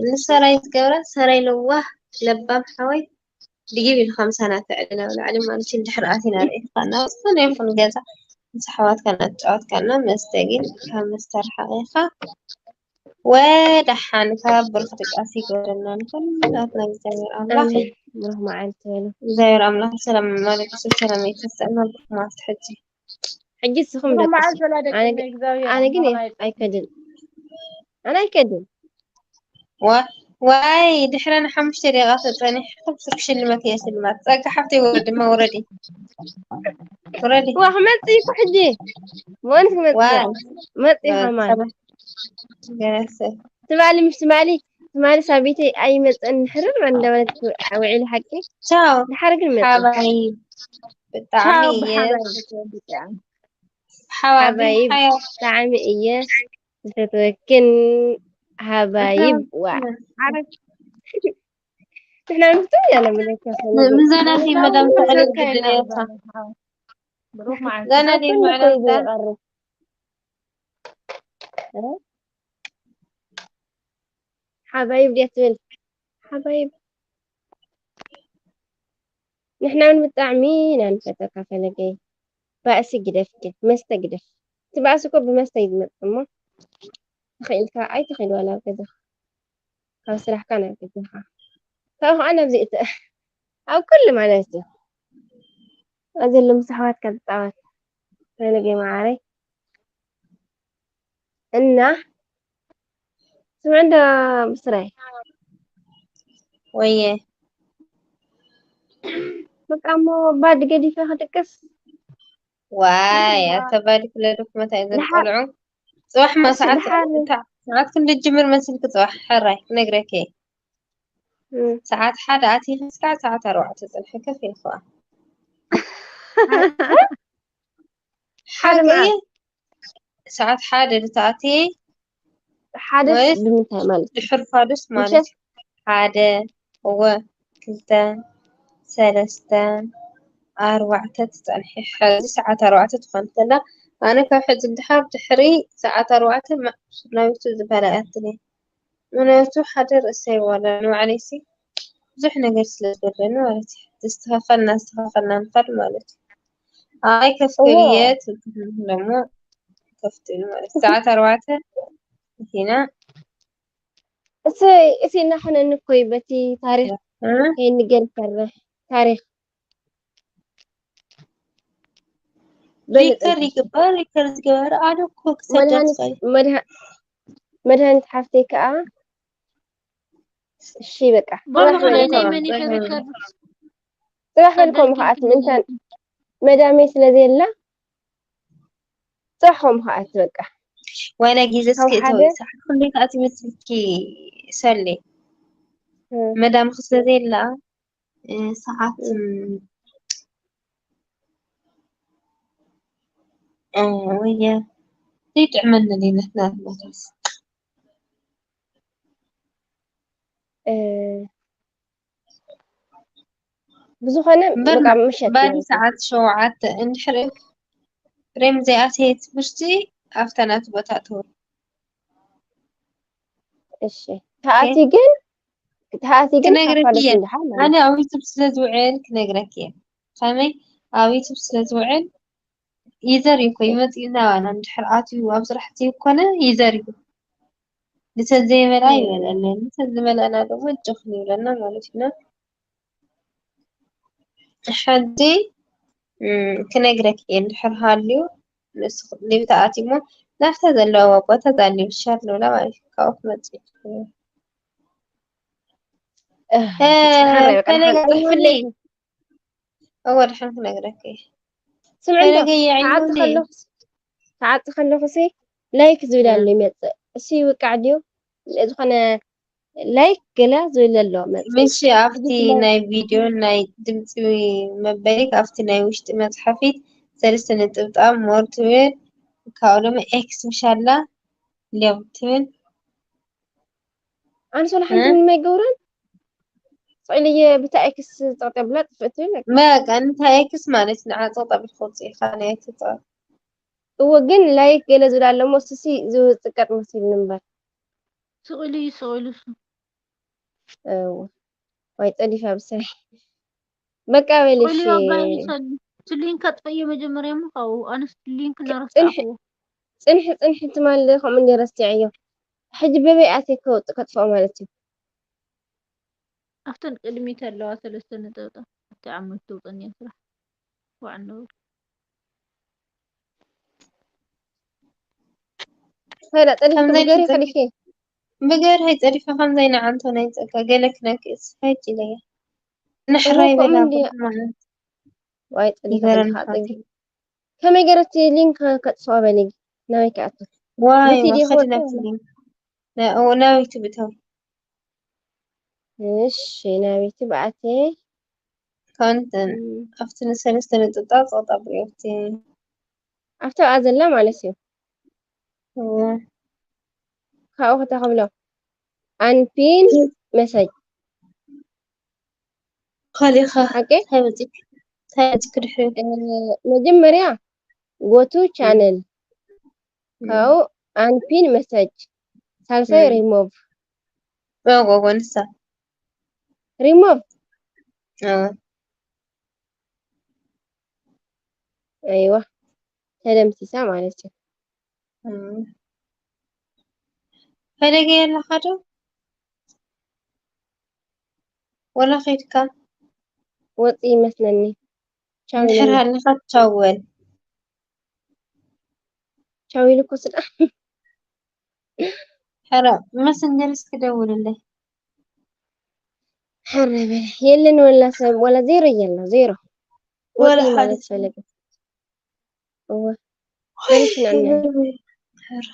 ንሰራይ ትገብራ ሰራይ ለዋህ ለባም ሓወይ ድይብ ኢሉ ከምሳና ትዕልል ኣብ ላዕሊ ማለት እዩ። ድሕሪ ኣቲና ርኢኻና ዝኾነ ይኹን ገዛ ምስ ኣሕዋትካ እናተጫወትካና መስተ ግን ካብ መስተ ርሓቕ ኢኻ። ወደሓንካ ብሩኽ ድቃስ ይግበረና ንኩላትና እግዚኣብሔር ኣምላኽ። ኣሜን። ብሩኽ መዓልቲ በሉ። እግዚኣብሔር ኣምላኽ ሰላም መመላለሱ ሰላም ይተሰእና ብሩኽ መዓልቲ ሕጂ። ሕጂ ንስኹም ብሩኽ ደቂ መዓልቲ ኣነ ወላደኪ ግን- እግዚኣብሔር ኣነ ግን ኣምላኽ ይባርክ። ኣይከድን ኣነ ኣይከድን። ዋ- ዋይ ድሕረ ንሓሙሽተ ደቂቃ ተፀኒሕ ስልክ ሽልመት እየ ሽልማት ጸጋ ሓፍተይ ወረዲ ድማ ወረዲ ወረዲ ዋ ክመፅእ እኮ ሕጂ መን ክመፅእ ዋይ መፅእ ከማን ገረሰ ትማሊ ምሽ ትማሊ ትማሊ ሳቢተይ ኣይመፀን ሕርር እንዳበለት ውዒሉ ሓቂ ቻው ድሓር ግን መፅእ ሓባይ ብጣዕሚ ቻው እየ ብሓባይ ብቻ። ሓባቢ ሓባይብ ሓያ ብጣዕሚ እየ ዝፈትወክን ሓባይብ ዋ ዓረብ ንሕና ንፍትው ያለ ምለካ ምዛናት መዳም ተዕልል ግድን እየካ ብሩኽ መዓልቲ። ዛና ደይ ምዕረታ ሓባይብ ድያ ትብል ሓባይብ ንሕና እውን ብጣዕሚ ኢና ንፈተካ ፈለገይ ባእሲ ግደፍ ግን መስተ ግደፍ እቲ ባእሲ እኮ ብመስተ እዩ ዝመፅእ እሞ ተኽኢልካ ኣይትኽእል ዋላ ኣብ ገዛኻ ካብ ስራሕካ ናብ ገዛኻ ካብኡ ከዓ ናብዚ እቲ ኣብ ኩሉ ማለት እዩ ኣብ ዘሎ ምስ ኣሕዋትካ ትፃወት ፈለገይ መዓረይ እና ስምዕ እንዶ ብስራይ ወየ በቃ እሞ ባድ ገዲፈ ክድቅስ ዋይ ኣተባዲ ክለዱ ክመታይ ዘልቆልዑ ፅባሕ ማ ሰዓት ሰዓት ክንዲ ጅምር መስልክ ፅባሕ ሕራይ ክነግረኪ ሰዓት ሓደ ኣቲኺ ስካዕ ሰዓት ኣርባዕተ ፅንሒ ከፍ ኢልክዋ ሓደ ሓቂ መዓት እየ ሰዓት ሓደ ድተኣትየ ሓደ ወይስ ብምንታይ ማለት እዩ? ድሕር ፋዱስ ማለት ምሸት እዩ ሓደ እወ ክልተ ሰለስተ ኣርባዕተ ትፀንሒ ሕዚ ሰዓት ኣርባዕተ ትኾን ከላ ኣነ ካብ ሕዚ ድሓር ድሕሪ ሰዓት ኣርባዕተ ናብቱ ዝበላያትኒ ምክንያቱ ሓደ ርእሰይ ዋላ ንባዕለይሲ ብዙሕ ነገር ስለ ዝጎድለኒ ማለት እዩ። ዝስተኻኸልና ዝስተኻኸልና ንኸድ ማለት እዩ። ኣይ ከፍትው እዎ። እየ ትብልኒ ደሞ ከፍትው ማለት እዩ። ሰዓት ኣርባዕተ መኪና እሰ እሲ እናኾነኒ እኮ እዩ በቲ ታሪክ እ? ከይንገር ይሰርሕ ታሪክ በል ሪከር ይግበር ሪከር ዝገበር ኣነ እኮ ክሰደድ መድሃኒት ኸይ መድሃ- መድሃኒት ሓፍተይ ከዓ እሺ በቃ በሉ ጽባሕ በል ናይ ከምኡ- መን ይከ ሪከርድ ጽባሕ በል ከምኡ ከኣት ምእንታን መዳመይ ስለ ዘየላ ጽባሕ ከምኡ ከኣት በቃ ዋላ ግዜ ካብ እስኪ ሓደ እተወይ ሰዓት ክንደይ ከኣ ትመስልኪ ሰሌ እ፣ መዳምኪ ስለ ዘየላ እ፣ ሰዓት እ፣ ወየ ዘይጥዕመኒ ሌለት ናትናትስ እ፣ ብዝኾነ እምበር በቃ ምሸት ባዲ ማለት እዩ። ሰዓት ሸውዓተ እንድሕር ፍሬም ዘይኣተየ ትምህርቲ ኣብታ ናቱ ቦታ ትውል እሺ ተኣትዩ ግን ክትሓቲ ግን ክነግረኪ ካፋለስ እየ። እንድሓ ማለት ኣነ ኣብ ዩቱብ ስለ ዝውዕል ክነግረኪ እየ። ከመይ ኣብ ዩቱብ ስለ ዝውዕል ዩዘር እዩ እኮ ይመጽእ እዩ ናባና። እንድሕር ኣትዩ ኣብ ስራሕቲ ይኮነ ዩዘር እዩ። ንሰብ ዘይመልኣ ይበለለን፣ ንሰብ ዝመልኣና ደግሞ ጭኽን ይብለና ማለት እዩ። ሕጂ እም፣ ክነግረኪ እየ እንድሕር ሃልዩ ንሱ ሊቭ ተኣትዩ እሞ ናብታ ዘለዋ ቦታ እዛ ሊቭ ሸር ንብላ ማለት እዩ። ካብኡ ክመጽእ ይኽእል እዩ። እህ፣ እ፣ ጽሓራይ በቃ ፈለገ ንሓጽብ ጽሕፍለይ። ኣለና። እወ፣ ድሓን ክነግረኪ እየ። ስምዒ እንዶ ፈለገ የዕልለይ። ክዓጽ ከለኹ ክዓጽ ከለኹ ሲ ላይክ ዝብል ኣሎ ይመጽእ። እሱ ይውቃዕ ድዩ? ዝኾነ ላይክ ገለ ዝብል ኣሎ መጽእ። ምሽ ኣብቲ ናይ ቪድዮ ናይ ድምፂ መበሊ ኣብቲ ናይ ውሽጢ መፅሓፊት ሰለስተ ነጥብጣብ ሞር ትብል ካብኡ ድማ ኤክስ ምሻላ ሌቭ ትብል ኣነ ሶላ ሓንቲ ምንም ኣይገብረን። ስእልየ ብታ ኤክስ ጠቕጠብላ ጥፍእ ትብል። በቃ እንታይ ኤክስ ማለት ንዓፀቕ ጠቢት ክውፅእ ኢኻ ናይ ትፃ እወ ግን ላይክ ገለ ዝብል ኣሎ እሞ እሱሲ ዝውፅቀጥ መሲሉኒ እምበር። ስቕ ኢሉ እዩ ስቕ ኢሉ እሱ። እወ ዋይ ፀዲፋ ብሳይ በቃ በልሽ። ስቕ ኢሉ እዩ ኣባይ ይሰሉ። እቲ ሊንክ ኣጥፍእዮ መጀመርያ እሞ ካብኡ ኣነስ ሊንክ ጽንሒ እናረሳዕኩዎ። ጽንሒ ጽንሒ ትማል ከምኡ እንደ ረስዕዮ ሕጂ በበይ ኣትየ ከውጥ ከጥፍኦ ማለት እዩ። ኣብተን ቅድሚት ኣለዋ ሰለስተ ነጠብጣብ ኣብቲ ዓመት ተውፀንያ ስራሕ ዋዕ ነብር። ሄላ ጸዲፍኪ ከምዘይ ብገሪ ትጸድፊ- ከሊኪ ብገር ኣይጸዲፈ ከምዘይ ንዓንቶ ናይ ጸጋ ገለ ክነክእስ ሕጂ ኢለያ። ንሕራይ እወ፣ በላ ከምኡ እንድያ። ማለት ዋይ ጸዲፈ ይገረን ከሊካ ጸጊ ከመይ ገረቲ ሊንክ ከጥፍኦ በሊ ናበይ ከኣቱ ዋይ በቲ ዲኹ ወሰድ ወጥቶ ናብቲ ሊንክ ና- ኦ፣ ናበይ ትብእተው እሺ ናበይቲ ብኣቴ ካንተን ኣብቲ ንሰለስተ ነጥብጣብ ጸቕጣ ብሪኦቲ ኣብቲ ኣብኣ ዘላ ማለት እዩ። እወ ካብኡ ክተኸብሎ ኣንፒን መሰጅ ካሊኻ ሓቂ እንታይ መጺክ እንታይ መጺክ ድሕሪ እ፣ መጀመርያ ጎቱ ቻነል ካብኡ ኣንፒን መሰጅ ሳልሳይ ም። ሪሞቭ ኦጎጎ ንሳ ሪሞቭ እወ ኣይዋ ተደምሲሳ ማለት እዩ። እም። ፈለገ ኣለኻ ዶ ወላ ኸይድካ ወፂ ይመስለኒ። ቻው እንድሕር ኢለኒ። ሃለኻ ቻው በል። ቻው ኢሉ እኮ ስለ ሕረ መሰንጀር እስኪ ደውልለይ። ሕረ በለ የለን ወላ ሰብ ወላ ዜሮ የለ ዜሮ ወላ ወፂ ሓደ ማለት ሰብ። ፈለገ። እወ መሪሕና እኒኣ። ሕረ